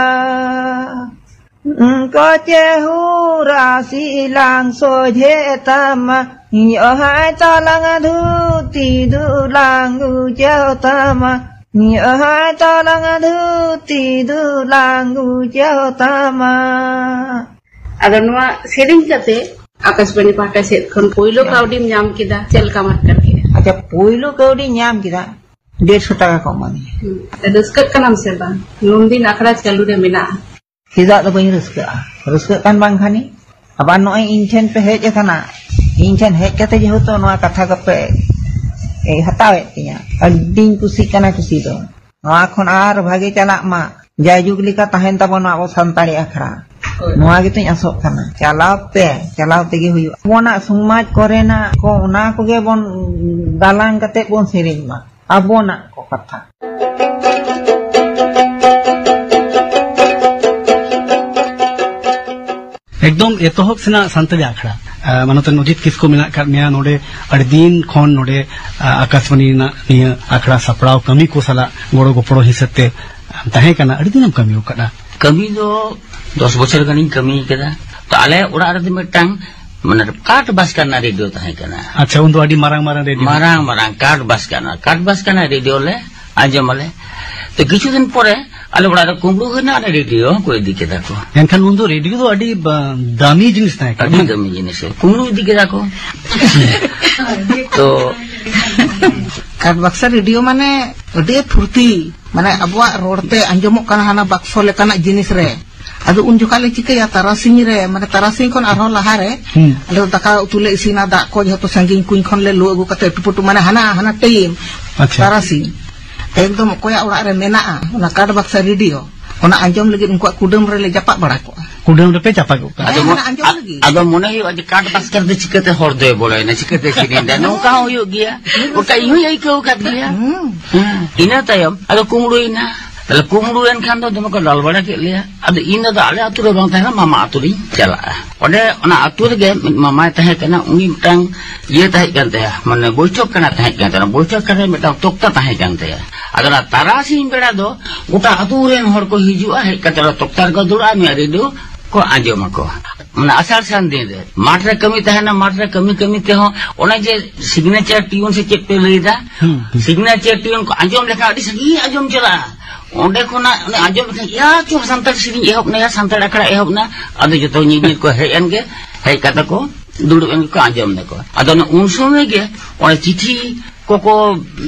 ᱠᱚᱪᱮ ᱦᱩᱨᱟ ᱥᱤᱞᱟᱝ ᱥᱚᱡᱷᱮ ᱛᱟᱢᱟ, ᱭᱚᱦᱟᱭ ᱛᱟᱞᱟᱝ ᱫᱷᱩᱛᱤ ᱫᱩᱞᱟᱝ ᱩᱪᱟᱹᱣ ᱛᱟᱢᱟ, ᱭᱚᱦᱟᱭ ᱛᱟᱞᱟᱝ ᱫᱷᱩᱛᱤ ᱫᱩᱞᱟᱝ ᱩᱪᱟᱹᱣ ᱛᱟᱢᱟ᱾ ᱟᱫᱚ ᱱᱚᱣᱟ ᱥᱮᱨᱮᱧ ᱠᱟᱛᱮ ᱟᱠᱟᱥᱵᱟᱬᱤ ᱯᱟᱦᱴᱟ ᱥᱮᱫ ᱠᱷᱚᱱ ᱯᱳᱭᱞᱳ ᱠᱟᱹᱣᱰᱤᱢ ᱧᱟᱢ ᱠᱮᱫᱟ, ᱪᱮᱫ ᱞᱮᱠᱟᱢ ᱟᱴᱠᱟᱨ ᱠᱮᱫᱟ? ᱟᱪᱪᱷᱟ, ᱯᱳᱭᱞᱳ ᱠᱟᱹᱣᱰᱤᱧ ᱧᱟᱢ ᱠᱮᱫᱟ, ᱰᱮᱲᱥᱚ ᱴᱟᱠᱟ ᱠᱚ ᱮᱢᱟᱫᱤᱧᱟ᱾ ᱦᱩᱸ᱾ ᱨᱟᱹᱥᱠᱟᱹᱜ ᱠᱟᱱᱟᱢ ᱥᱮ ᱵᱟᱝ? ᱱᱩᱱᱫᱤᱱ ᱟᱠᱷᱲᱟ ᱪᱟᱹᱞᱩ ᱨᱮ ᱢᱮᱱᱟᱜᱼᱟ᱾ ᱪᱮᱫᱟᱜ ᱫᱚ ᱵᱟᱹᱧ ᱨᱟᱹᱥᱠᱟᱹᱜᱼᱟ? ᱨᱟᱹᱥᱠᱟᱹᱜ ᱠᱟᱱ ᱵᱟᱝ ᱠᱷᱟᱱᱤᱧ? ᱟᱵᱟᱨ ᱱᱚᱜᱼᱚᱭ ᱤᱧ ᱴᱷᱮᱱ ᱯᱮ ᱦᱮᱡ ᱟᱠᱟᱱᱟ, ᱤᱧ ᱴᱷᱮᱱ ᱦᱮᱡ ᱠᱟᱛᱮ ᱡᱮᱦᱮᱛᱩ ᱱᱚᱣᱟ ᱠᱟᱛᱷᱟ ᱠᱚᱯᱮ, ᱮ, ᱦᱟᱛᱟᱣᱮᱫ ᱛᱤᱧᱟ, ᱟᱹᱰᱤᱧ ᱠᱩᱥᱤᱜ ᱠᱟᱱᱟ ᱠᱩᱥᱤ ᱫᱚ᱾ ᱱᱚᱣᱟ ᱠᱷᱚᱱ ᱟᱨ ᱵᱷᱟᱜᱮ ᱪᱟᱞᱟᱜ ᱢᱟ, ᱡᱟᱭᱡᱩᱜᱽ ᱞᱮᱠᱟ ᱛᱟᱦᱮᱱ ᱛᱟᱵᱚᱱ ᱢᱟ ᱟᱵᱚ ᱥᱟᱱᱛᱟᱲᱤ ᱟᱠᱷᱲᱟ᱾ ᱦᱳᱭ᱾ ᱱᱚᱣᱟ ᱜᱮᱛᱚᱧ ᱟᱥᱚᱜ ᱠᱟᱱᱟ, ᱪᱟᱞᱟᱣ ᱯᱮ, ᱪᱟᱞᱟᱣ ᱛᱮᱜᱮ ᱦᱩᱭᱩᱜᱼᱟ᱾ ᱟᱵᱚᱱᱟᱜ ᱥᱚᱢᱟᱡᱽ ᱠᱚᱨᱮᱱᱟᱜ ᱠᱚ, ᱚᱱᱟ ᱠᱚᱜᱮ ᱵᱚᱱ ᱜᱟᱞᱟᱝ ᱠᱟᱛᱮ ᱵᱚᱱ ᱥᱮᱨᱮᱧ ᱢᱟ, ᱟᱵᱚᱱᱟᱜ ᱠᱚ ᱠᱟᱛᱷᱟ᱾ ᱮᱠᱫᱚᱢ ᱮᱛᱚᱦᱚᱵ ᱥᱮᱱᱟᱜ ᱥᱟᱱᱛᱟᱲᱤ ᱟᱠᱷᱲᱟ᱾ ᱟᱸ, ᱢᱟᱱᱚᱛᱟᱱ ᱚᱡᱤᱛ ᱠᱤᱥᱠᱩ ᱢᱮᱱᱟᱜ ᱟᱠᱟᱫ ᱢᱮᱭᱟ ᱱᱚᱰᱮ, ᱟᱹᱰᱤ ᱫᱤᱱ ᱠᱷᱚᱱ ᱱᱚᱰᱮ, ᱟᱸ, ᱟᱠᱟᱥᱵᱟᱬᱤ ᱨᱮᱱᱟᱜ ᱱᱤᱭᱟᱹ ᱟᱠᱷᱲᱟ ᱥᱟᱯᱲᱟᱣ ᱠᱟᱹᱢᱤ ᱠᱚ ᱥᱟᱞᱟᱜ ᱜᱚᱲᱚ ᱜᱚᱯᱚᱲᱚ ᱦᱤᱥᱟᱹᱵ ᱛᱮ ᱟᱢ ᱛᱟᱦᱮᱸ ᱠᱟᱱᱟ, ᱟᱹᱰᱤ ᱫᱤᱱ ᱮᱢ ᱠᱟᱹᱢᱤ ᱟᱠᱟᱫᱼᱟ᱾ ᱠᱟᱹᱢᱤ ᱫᱚ ᱫᱚᱥ ᱵᱚᱪᱷᱚᱨ ᱜᱟᱱᱤᱧ ᱠᱟᱹᱢᱤ ᱟᱠᱟᱫᱟ᱾ ᱛᱚ ᱟᱞᱮ ᱚᱲᱟᱜ ᱨᱮᱫᱚ ᱢᱤᱫᱴᱟᱝ, ᱢᱟᱱᱮ, ᱠᱟᱴ ᱵᱟᱥᱠᱟ ᱨᱮᱱᱟᱜ ᱨᱮᱰᱤᱭᱳ ᱛᱟᱦᱮᱸ ᱠᱟᱱᱟ᱾ ᱟᱪᱪᱷᱟ, ᱩᱱᱫᱚ ᱟᱹᱰᱤ ᱢᱟᱨᱟᱝ ᱢᱟᱨᱟᱝ ᱨᱮᱰᱤᱭᱳ᱾ ᱢᱟᱨᱟᱝ ᱢᱟᱨᱟᱝ ᱠᱟᱴ ᱵᱟᱥᱠᱟ ᱨᱮᱱᱟᱜ, ᱠᱟᱴ ᱵᱟᱥᱠᱟ ᱨᱮᱱᱟᱜ ᱨᱮᱰᱤᱭᱳ ᱞᱮ ᱟᱸᱡᱚᱢᱟᱞᱮ᱾ ᱛᱚ ᱠᱤᱪᱷᱩ ᱫᱤᱱ ᱯᱚᱨᱮ ᱟᱞᱮ ᱚᱲᱟᱜ ᱨᱮ ᱠᱩᱢᱵᱽᱲᱩ ᱦᱩᱭᱱᱟ, ᱟᱨ ᱨᱮᱰᱤᱭᱳ ᱦᱚᱸᱠᱚ ᱤᱫᱤ ᱠᱮᱫᱟ ᱠᱚ᱾ ᱮᱱᱠᱷᱟᱱ ᱩᱱᱫᱚ ᱨᱮᱰᱤᱭᱳ ᱫᱚ ᱟᱹᱰᱤ, ᱵᱟ, ᱫᱟᱢᱤ ᱡᱤᱱᱤᱥ ᱛᱟᱦᱮᱸ ᱠᱟᱱᱟ᱾ ᱟᱹᱰᱤ ᱫᱟᱢᱤ ᱡᱤᱱᱤᱥ᱾ ᱠᱩᱢᱵᱽᱲᱩ ᱤᱫᱤ ᱠᱮᱫᱟ ᱠᱚ᱾ ᱛᱚ ᱠᱟᱴ ᱵᱟᱠᱥᱟ ᱨᱮᱰᱤᱭᱳ ᱢᱟᱱᱮ ᱟᱹᱰᱤ ᱯᱷᱩᱨᱛᱤ, ᱢᱟᱱᱮ ᱟᱵᱚᱣᱟᱜ ᱨᱚᱲ ᱛᱮ ᱟᱸᱡᱚᱢᱚᱜ ᱠᱟᱱᱟ ᱦᱟᱱᱟ ᱵᱟᱠᱥᱚ ᱞᱮᱠᱟᱱᱟᱜ ᱡᱤᱱᱤᱥ ᱨᱮ᱾ ᱟᱫᱚ ᱩᱱ ᱡᱚᱠᱷᱟ ᱞᱮ ᱪᱤᱠᱟᱹᱭᱟ, ᱛᱟᱨᱟᱥᱤᱧ ᱨᱮ, ᱢᱟᱱᱮ ᱛᱟᱨᱟᱥᱤᱧ ᱠᱷᱚᱱ ᱟᱨᱦᱚᱸ ᱞᱟᱦᱟ ᱨᱮ, ᱦᱩᱸ᱾ ᱟᱞᱮ ᱫᱚ ᱫᱟᱠᱟ ᱩᱛᱩ ᱞᱮ ᱤᱥᱤᱱᱟ, ᱫᱟᱜ ᱠᱚ ᱡᱷᱚᱛᱚ ᱥᱟᱺᱜᱤᱧ ᱠᱩᱧ ᱠᱷᱚᱱ ᱞᱮ ᱞᱩ ᱟᱹᱜᱩ ᱠᱟᱛᱮ ᱴᱩᱯᱩ ᱴᱩᱯᱩ, ᱢᱟᱱᱮ ᱦᱟᱱᱟ, ᱦᱟᱱᱟ ᱴᱟᱭᱤᱢ, ᱟᱪᱪᱷᱟ᱾ ᱛᱟᱨᱟᱥᱤᱧ᱾ ᱮᱠᱫᱚᱢ ᱚᱠᱚᱭᱟᱜ ᱚᱲᱟᱜ ᱨᱮ ᱢᱮᱱᱟᱜᱼᱟ ᱚᱱᱟ ᱠᱟᱴ ᱵᱟᱠᱥᱟ ᱨᱮᱰᱤᱭᱳ, ᱚᱱᱟ ᱟᱸᱡᱚᱢ ᱞᱟᱹᱜᱤᱫ ᱩᱱᱠᱩᱣᱟᱜ ᱠᱩᱰᱟᱹᱢ ᱨᱮᱞᱮ ᱡᱟᱯᱟᱜ ᱵᱟᱲᱟ ᱠᱚᱜᱼᱟ᱾ ᱠᱩᱰᱟᱹᱢ ᱨᱮᱯᱮ ᱪᱟᱯᱟᱜᱚᱜ ᱠᱟᱱᱟ᱾ ᱟᱫᱚ ᱦᱮᱸ, ᱢᱚ-, ᱚᱱᱟ ᱟᱸᱡᱚᱢ ᱟ-, ᱞᱟᱹᱜᱤᱫ᱾ ᱟᱫᱚ ᱢᱚᱱᱮ ᱦᱩᱭᱩᱜᱼᱟ ᱡᱮ ᱠᱟᱴ ᱵᱟᱠᱥᱟ ᱨᱮᱫᱚ ᱪᱤᱠᱟᱹᱛᱮ ᱦᱚᱲ ᱫᱚᱭ ᱵᱚᱞᱚᱭᱮᱱᱟ, ᱪᱤᱠᱟᱹᱛᱮ ᱥᱮᱨᱮᱧ ᱫᱟ, ᱱᱚᱝᱠᱟ ᱦᱚᱸ ᱦᱩᱭᱩᱜ ᱜᱮᱭᱟ᱾ ᱚᱱᱠᱟ ᱤᱧ ᱦᱚᱸᱧ ᱟᱹᱭᱠᱟᱹᱣ ᱟᱠᱟᱫ ᱜᱮᱭᱟ᱾ ᱦᱩᱸ᱾ ᱦᱮᱸ, ᱤᱱᱟᱹ ᱛᱟᱭᱚᱢ ᱟᱫᱚ ᱠᱩᱢᱵᱽᱲᱩᱭᱮᱱᱟ᱾ ᱛᱟᱦᱞᱮ ᱠᱩᱢᱵᱽᱲᱩ ᱮᱱ ᱠᱷᱟᱱ ᱫᱚ ᱫᱚᱢᱮ ᱠᱚ ᱫᱟᱞ ᱵᱟᱲᱟ ᱠᱮᱫ ᱞᱮᱭᱟ᱾ ᱟᱫᱚ ᱤᱧ ᱫᱚ ᱟᱞᱮ ᱟᱹᱛᱩ ᱨᱮ ᱵᱟᱝ ᱛᱟᱦᱮᱱᱟ, ᱢᱟᱢᱟ ᱟᱹᱛᱩ ᱨᱤᱧ ᱪᱟᱞᱟᱜᱼᱟ᱾ ᱚᱸᱰᱮ ᱚᱱᱟ ᱟᱹᱛᱩ ᱨᱮᱜᱮ ᱢᱤᱫ ᱢᱟᱢᱟᱭ ᱛᱟᱦᱮᱸ ᱠᱟᱱᱟ, ᱩᱱᱤ ᱢᱤᱫᱴᱟᱝ ᱤᱭᱟᱹ ᱛᱟᱦᱮᱸ ᱠᱟᱱ ᱛᱟᱭᱟ, ᱢᱟᱱᱮ ᱵᱳᱭᱴᱷᱚᱠ ᱠᱟᱱᱟ ᱛᱟᱦᱮᱸ ᱠᱟᱱ ᱛᱟᱭᱟ᱾ ᱵᱳᱭᱴᱷᱚᱠ ᱠᱟᱱᱟ ᱢᱤᱫᱴᱟᱝ ᱛᱚᱠᱛᱟ ᱛᱟᱦᱮᱸ ᱠᱟᱱ ᱛᱟᱭᱟ᱾ ᱟᱫᱚ ᱚᱱᱟ ᱛᱟᱨᱟᱥᱤᱧ ᱵᱮᱲᱟ ᱫᱚ ᱜᱚᱴᱟ ᱟᱹᱛᱩ ᱨᱮᱱ ᱦᱚᱲ ᱠᱚ ᱦᱤᱡᱩᱜᱼᱟ, ᱦᱮᱡ ᱠᱟᱛᱮ ᱚᱱᱟ ᱛᱚᱠᱛᱟ ᱨᱮᱠᱚ ᱫᱩᱲᱩᱵᱼᱟ, ᱱᱩᱭᱟᱜ ᱨᱮᱰᱤᱭᱳ ᱠᱚ ᱟᱸᱡᱚᱢ ᱟᱠᱚ᱾ ᱢᱟᱱᱮ ᱟᱥᱟᱲ ᱥᱟᱱ ᱫᱤᱱ ᱨᱮ ᱢᱟᱴᱷ ᱨᱮ ᱠᱟᱹᱢᱤ ᱛᱟᱦᱮᱱᱟ, ᱢᱟᱴᱷ ᱨᱮ ᱠᱟᱹᱢᱤ ᱠᱟᱹᱢᱤ ᱛᱮᱦᱚᱸ ᱚᱱᱮ ᱡᱮ ᱥᱤᱜᱽᱱᱮᱪᱟᱨ ᱴᱤᱭᱩᱱ ᱥᱮ ᱪᱮᱫ ᱯᱮ ᱞᱟᱹᱭ ᱮᱫᱟ, ᱦᱩᱸ, ᱦᱩᱸ᱾ ᱥᱤᱜᱽᱱᱮᱪᱟᱨ ᱴᱤᱭᱩᱱ ᱠᱚ ᱟᱸᱡᱚᱢ ᱞᱮᱠᱷᱟᱱ ᱟᱹᱰᱤ ᱥᱟᱺᱜᱤᱧ ᱟᱸᱡᱚᱢ ᱪᱟᱞᱟᱜᱼᱟ᱾ ᱚᱸᱰᱮ ᱠᱷᱚᱱᱟᱜ ᱚᱱᱮ ᱟᱸᱡᱚᱢ ᱞᱮᱠᱷᱟᱱ, ᱭᱟ ᱪᱚ ᱥᱟᱱᱛᱟᱲ ᱥᱮᱨᱮᱧ ᱮᱦᱚᱵ ᱱᱟ, ᱭᱟ ᱥᱟᱱᱛᱟᱲ ᱟᱠᱷᱲᱟ ᱮᱦᱚᱵ ᱱᱟ, ᱟᱫᱚ ᱡᱚᱛᱚ ᱧᱮᱧᱮᱞ ᱠᱚ ᱦᱮᱡ ᱮᱱ ᱜᱮ, ᱦᱮᱡ ᱠᱟᱛᱮ ᱠᱚ ᱫᱩᱲᱩᱵ ᱮᱱ ᱜᱮᱠᱚ ᱟᱸᱡᱚᱢ ᱫᱟᱠᱚ᱾ ᱟᱫᱚ ᱚᱱᱮ ᱩᱱ ᱥᱚᱢᱚᱭ ᱜᱮ ᱚᱱᱮ ᱪᱤᱴᱷᱤ ᱠᱚᱠᱚ,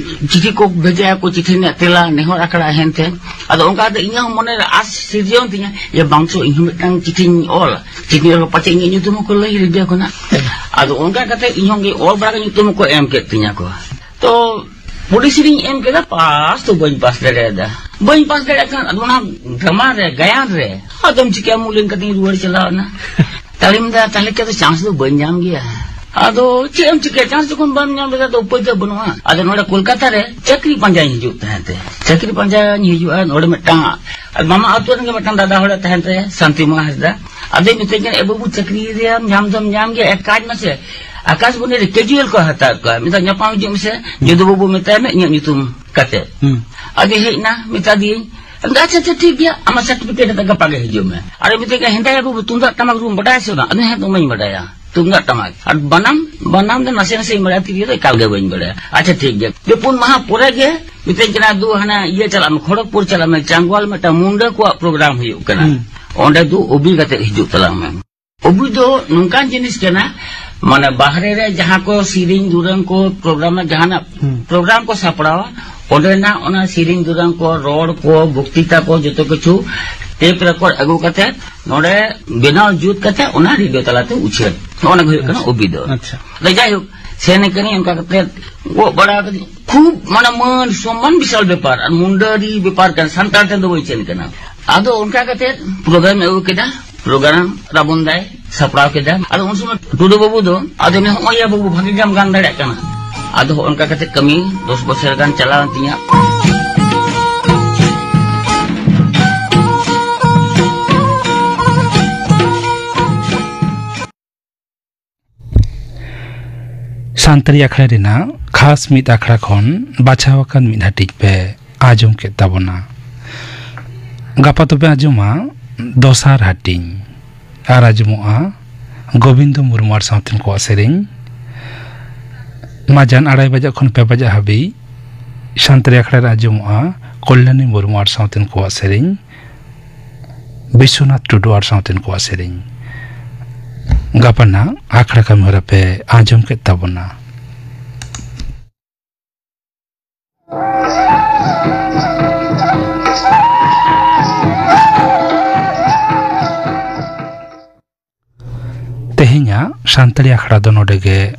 ᱪᱤᱴᱷᱤ ᱠᱚ ᱵᱷᱮᱡᱟᱭᱟᱠᱚ, ᱪᱤᱴᱷᱤ ᱨᱮᱱᱟᱜ ᱛᱮᱞᱟ ᱱᱮᱦᱚᱨ ᱟᱠᱷᱲᱟ ᱦᱮᱱᱛᱮ᱾ ᱟᱫᱚ ᱚᱱᱠᱟ ᱠᱟᱛᱮ ᱤᱧᱟᱹᱜ ᱦᱚᱸ ᱢᱚᱱᱮ ᱨᱮ ᱟᱥ ᱥᱤᱨᱡᱟᱹᱣ ᱛᱤᱧᱟᱹ ᱡᱮ ᱵᱟᱝ ᱪᱚ ᱤᱧ ᱦᱚᱸ ᱢᱤᱫᱴᱟᱝ ᱪᱤᱴᱷᱤᱧ ᱚᱞᱟ, ᱪᱤᱴᱷᱤ ᱚᱞ ᱯᱟᱪᱮ ᱤᱧᱟᱹᱜ ᱧᱩᱛᱩᱢ ᱦᱚᱸᱠᱚ ᱞᱟᱹᱭ ᱨᱮᱰᱤᱭᱳ ᱠᱷᱚᱱᱟᱜ᱾ ᱟᱫᱚ ᱚᱱᱠᱟ ᱠᱟᱛᱮ ᱤᱧ ᱦᱚᱸ ᱚᱞ ᱵᱟᱲᱟ ᱠᱟᱛᱮ ᱧᱩᱛᱩᱢ ᱦᱚᱸᱠᱚ ᱮᱢ ᱠᱮᱫ ᱛᱤᱧᱟᱹ ᱠᱚ᱾ ᱛᱚ ᱯᱩᱞᱤᱥ ᱨᱤᱧ ᱮᱢ ᱠᱮᱫᱟ, ᱯᱟᱥ ᱫᱚ ᱵᱟᱹᱧ ᱯᱟᱥ ᱫᱟᱲᱮᱭᱟᱫᱟ᱾ ᱵᱟᱹᱧ ᱯᱟᱥ ᱫᱟᱲᱮᱭᱟᱜ ᱠᱷᱟᱱ ᱟᱫᱚ ᱚᱱᱟ ᱰᱨᱟᱢᱟ ᱨᱮ, ᱜᱟᱭᱟᱱ ᱨᱮ ᱟᱫᱚᱢ ᱪᱤᱠᱟᱹᱭᱟ, ᱢᱩᱞᱤᱱ ᱠᱟᱛᱮᱧ ᱨᱩᱣᱟᱹᱲ ᱪᱟᱞᱟᱣ ᱮᱱᱟ᱾ ᱛᱟᱦᱞᱮᱧ ᱢᱮᱱᱫᱟ, ᱛᱟᱦᱞᱮ ᱠᱷᱟᱱ ᱫᱚ ᱪᱟᱱᱥ ᱫᱚ ᱵᱟᱹᱧ ᱧᱟᱢ ᱜᱮᱭᱟ᱾ ᱟᱫᱚ ᱪᱮᱫ ᱮᱢ ᱪᱤᱠᱟᱹᱭᱟ, ᱪᱟᱱᱥ ᱡᱚᱠᱷᱚᱱ ᱵᱟᱢ ᱧᱟᱢ ᱞᱮᱫᱟ, ᱟᱫᱚ ᱩᱯᱟᱹᱭ ᱫᱚ ᱵᱟᱹᱱᱩᱜᱼᱟ᱾ ᱟᱫᱚ ᱱᱚᱰᱮ ᱠᱳᱞᱠᱟᱛᱟ ᱨᱮ ᱪᱟᱹᱠᱨᱤ ᱯᱟᱸᱡᱟᱧ ᱦᱤᱡᱩᱜ ᱛᱟᱦᱮᱸ ᱛᱮ, ᱪᱟᱹᱠᱨᱤ ᱯᱟᱸᱡᱟᱧ ᱦᱤᱡᱩᱜᱼᱟ᱾ ᱱᱚᱰᱮ ᱢᱤᱫᱴᱟᱝ ᱟᱨ ᱢᱟᱢᱟ ᱟᱹᱛᱩ ᱨᱮᱱ ᱜᱮ ᱢᱤᱫᱴᱟᱝ ᱫᱟᱫᱟ ᱦᱚᱲᱮ ᱛᱟᱦᱮᱸᱱ ᱛᱟᱭᱟ, ᱥᱟᱱᱛᱤ ᱢᱳᱦᱚᱱ ᱦᱟᱸᱥᱫᱟ᱾ ᱟᱫᱚᱭ ᱢᱤᱛᱟᱹᱧ ᱠᱟᱱᱟ, "ᱮ ᱵᱟᱹᱵᱩ, ᱪᱟᱹᱠᱨᱤ ᱨᱮᱭᱟᱢ ᱧᱟᱢ ᱫᱚᱢ ᱧᱟᱢ ᱜᱮᱭᱟ, ᱮᱠ ᱠᱟᱡᱽ ᱢᱮᱥᱮ, ᱟᱠᱟᱥᱵᱟᱱᱤ ᱨᱮ ᱠᱮᱡᱩᱭᱮᱞ ᱠᱚ ᱦᱟᱛᱟᱣᱮᱫ ᱠᱚᱣᱟ, ᱢᱤᱫ ᱫᱷᱟᱣ ᱧᱟᱯᱟᱢ ᱦᱤᱡᱩᱜ ᱢᱮᱥᱮ, ᱡᱚᱫᱩ ᱵᱟᱹᱵᱩ ᱢᱮᱛᱟᱭ ᱢᱮ ᱤᱧᱟᱹᱜ ᱧᱩᱛᱩᱢ ᱠᱟᱛᱮ᱾" ᱦᱩᱸ᱾ ᱟᱫᱚ ᱦᱮᱡ ᱮᱱᱟ, ᱢᱮᱛᱟ ᱫᱤᱭᱟᱹᱧ, ᱟᱫᱚ, "ᱟᱪᱪᱷᱟ, ᱟᱪᱪᱷᱟ, ᱴᱷᱤᱠ ᱜᱮᱭᱟ, ᱟᱢᱟᱜ ᱥᱟᱨᱴᱤᱯᱷᱤᱠᱮᱴ ᱦᱟᱛᱟᱣ ᱜᱟᱯᱟ ᱜᱮ ᱦᱤᱡᱩᱜ ᱢᱮ᱾" ᱟᱨᱮ ᱢᱤᱛᱟᱹᱧ ᱠᱟᱱᱟ, "ᱦᱮᱸᱫᱟᱭᱟ ᱵᱟᱹᱵᱩ, ᱛᱩᱢᱫᱟᱜ ᱴᱟᱢᱟᱠ ᱨᱩᱢ ᱵᱟᱰᱟᱭᱟ ᱥᱮ ᱵᱟᱝ?" ᱟᱫᱚ, "ᱦᱮᱸ, ᱫᱚᱢᱮᱧ ᱵᱟᱰᱟᱭᱟ, ᱛᱩᱢᱫᱟᱜ ᱴᱟᱢᱟᱠ, ᱟᱨ ᱵᱟᱱᱟᱢ, ᱵᱟᱱᱟᱢ ᱫᱚ ᱱᱟᱥᱮ ᱱᱟᱥᱮᱧ ᱵᱟᱰᱟᱭᱟ, ᱛᱤᱨᱭᱳ ᱫᱚ ᱮᱠᱟᱞ ᱜᱮ ᱵᱟᱹᱧ ᱵᱟᱰᱟᱭᱟ᱾" "ᱟᱪᱪᱷᱟ, ᱴᱷᱤᱠ ᱜᱮᱭᱟ᱾" ᱯᱮ ᱯᱩᱱ ᱢᱟᱦᱟ ᱯᱚᱨᱮ ᱜᱮ ᱢᱤᱛᱟᱹᱧ ᱠᱟᱱᱟ, "ᱫᱩ ᱦᱟᱱᱟ ᱤᱭᱟᱹ ᱪᱟᱞᱟᱜ ᱢᱮ, ᱠᱷᱚᱲᱚᱜᱽᱯᱩᱨ ᱪᱟᱞᱟᱜ ᱢᱮ, ᱪᱟᱝᱜᱣᱟᱞ ᱢᱤᱫᱴᱟᱝ ᱢᱩᱱᱰᱟᱹ ᱠᱚᱣᱟᱜ ᱯᱨᱳᱜᱨᱟᱢ ᱦᱩᱭᱩᱜ ᱠᱟᱱᱟ, ᱦᱩᱸ᱾ ᱚᱸᱰᱮ ᱫᱩ ᱚᱵᱤ ᱠᱟᱛᱮ ᱦᱤᱡᱩᱜ ᱛᱟᱞᱟᱝ ᱢᱮ᱾" ᱚᱵᱤ ᱫᱚ ᱱᱚᱝᱠᱟᱱ ᱡᱤᱱᱤᱥ ᱠᱟᱱᱟ, ᱢᱟᱱᱮ ᱵᱟᱦᱨᱮ ᱨᱮ ᱡᱟᱦᱟᱸ ᱠᱚ ᱥᱮᱨᱮᱧ ᱫᱩᱨᱟᱹᱝ ᱠᱚ ᱯᱨᱳᱜᱨᱟᱢ ᱨᱮ ᱡᱟᱦᱟᱱᱟᱜ ᱦᱩᱸ᱾ ᱯᱨᱳᱜᱨᱟᱢ ᱠᱚ ᱥᱟᱯᱲᱟᱣᱟ, ᱚᱸᱰᱮᱱᱟᱜ ᱚᱱᱟ ᱥᱮᱨᱮᱧ ᱫᱩᱨᱟᱹᱝ ᱠᱚ, ᱨᱚᱲ ᱠᱚ, ᱵᱚᱠᱛᱤᱛᱟ ᱠᱚ, ᱡᱚᱛᱚ ᱠᱤᱪᱷᱩ ᱴᱮᱯ ᱨᱮᱠᱚᱨᱰ ᱟᱹᱜᱩ ᱠᱟᱛᱮ ᱱᱚᱰᱮ ᱵᱮᱱᱟᱣ ᱡᱩᱛ ᱠᱟᱛᱮ ᱚᱱᱟ ᱨᱮᱰᱤᱭᱳ ᱛᱟᱞᱟᱛᱮ ᱩᱪᱷᱟᱹᱱ᱾ ᱱᱚᱜᱼᱚ ᱱᱚᱣᱟ ᱜᱮ ᱦᱩᱭᱩᱜ ᱠᱟᱱᱟ ᱟᱪᱪᱷᱟ᱾ ᱚᱵᱤ ᱫᱚ᱾ ᱟᱪᱪᱷᱟ᱾ ᱟᱫᱚ ᱡᱟᱭᱦᱳᱠ, ᱥᱮᱱ ᱠᱟᱹᱱᱟᱹᱧ, ᱚᱱᱠᱟ ᱠᱟᱛᱮ ᱜᱚᱜ ᱵᱟᱲᱟ ᱠᱟᱛᱮ ᱠᱷᱩᱵ ᱢᱟᱱᱮ ᱢᱟᱹᱱ ᱥᱚᱢᱢᱟᱱ ᱵᱤᱥᱟᱞ ᱵᱮᱯᱟᱨ, ᱟᱨ ᱢᱩᱱᱰᱟᱹᱨᱤ ᱵᱮᱯᱟᱨ ᱠᱟᱱᱟ, ᱥᱟᱱᱛᱟᱲ ᱴᱷᱮᱱ ᱫᱚ ᱵᱟᱹᱧ ᱥᱮᱱ ᱠᱟᱱᱟ᱾ ᱟᱫᱚ ᱚᱱᱠᱟ ᱠᱟᱛᱮ ᱯᱨᱳᱜᱨᱟᱢ ᱟᱹᱜᱩ ᱠᱮᱫᱟ, ᱯᱨᱳᱜᱨᱟᱢ ᱨᱟᱵᱚᱱ ᱫᱟᱭ ᱥᱟᱯᱲᱟᱣ ᱠᱮᱫᱟ᱾ ᱟᱫᱚ ᱩᱱ ᱥᱚᱢᱚᱭ ᱴᱩᱰᱩ ᱵᱟᱹᱵᱩ ᱫᱚ, ᱟᱫᱚ ᱩᱱᱤ, "ᱦᱚᱸᱜᱼᱚᱭ ᱭᱟ ᱵᱟᱹᱵᱩ, ᱵᱷᱟᱜᱮ ᱜᱮᱢ ᱜᱟᱱ ᱫᱟᱲᱮᱭᱟᱜ ᱠᱟᱱᱟ᱾" ᱟᱫᱚ ᱦᱚᱸᱜᱼᱚ ᱱᱚᱝᱠᱟ ᱠᱟᱛᱮ ᱠᱟᱹᱢᱤ ᱫᱚᱥ ᱵᱚᱪᱷᱚᱨ ᱜᱟᱱ ᱪᱟᱞᱟᱣᱮᱱ ᱛᱤᱧᱟ᱾ ᱥᱟᱱᱛᱟᱲᱤ ᱟᱠᱷᱲᱟ ᱨᱮᱱᱟᱜ ᱠᱷᱟᱥ ᱢᱤᱫ ᱟᱠᱷᱲᱟ ᱠᱷᱚᱱ ᱵᱟᱪᱷᱟᱣ ᱟᱠᱟᱱ ᱢᱤᱫ ᱦᱟᱹᱴᱤᱧ ᱯᱮ ᱟᱸᱡᱚᱢ ᱠᱮᱫ ᱛᱟᱵᱚᱱᱟ᱾ ᱜᱟᱯᱟ ᱛᱚᱵᱮ ᱟᱸᱡᱚᱢᱟ ᱫᱚᱥᱟᱨ ᱦᱟᱹᱴᱤᱧ᱾ ᱟᱨ ᱟᱸᱡᱚᱢᱚᱜᱼᱟ ᱜᱳᱵᱤᱱᱫᱚ ᱢᱩᱨᱢᱩ ᱟᱨ ᱥᱟᱶᱛᱮᱱ ᱠᱚᱣᱟᱜ ᱥᱮᱨᱮᱧ᱾ ᱢᱟᱡᱟᱱ ᱟᱲᱟᱭ ᱵᱟᱡᱟᱜ ᱠᱷᱚᱱ ᱯᱮ ᱵᱟᱡᱟᱜ ᱦᱟᱹᱵᱤᱡ ᱥᱟᱱᱛᱟᱲᱤ ᱟᱠᱷᱲᱟ ᱨᱮ ᱟᱸᱡᱚᱢᱚᱜᱼᱟ ᱠᱚᱞᱭᱟᱱᱤ ᱢᱩᱨᱢᱩ ᱟᱨ ᱥᱟᱶᱛᱮᱱ ᱠᱚᱣᱟᱜ ᱥᱮᱨᱮᱧ, ᱵᱤᱥᱣᱚᱱᱟᱛᱷ ᱴᱩᱰᱩ ᱟᱨ ᱥᱟᱶᱛᱮᱱ ᱠᱚᱣᱟᱜ ᱥᱮᱨᱮᱧ᱾ ᱜᱟᱯᱟᱱᱟᱜ ᱟᱠᱷᱲᱟ ᱠᱟᱹᱢᱤᱦᱚᱨᱟ ᱯᱮ ᱟᱸᱡᱚᱢ ᱠᱮᱫ ᱛᱟᱵᱚᱱᱟ᱾ ᱛᱮᱦᱮᱧᱟᱜ ᱥᱟᱱᱛᱟᱲᱤ ᱟᱠᱷᱲᱟ ᱫᱚ ᱱᱚᱰᱮ ᱜᱮ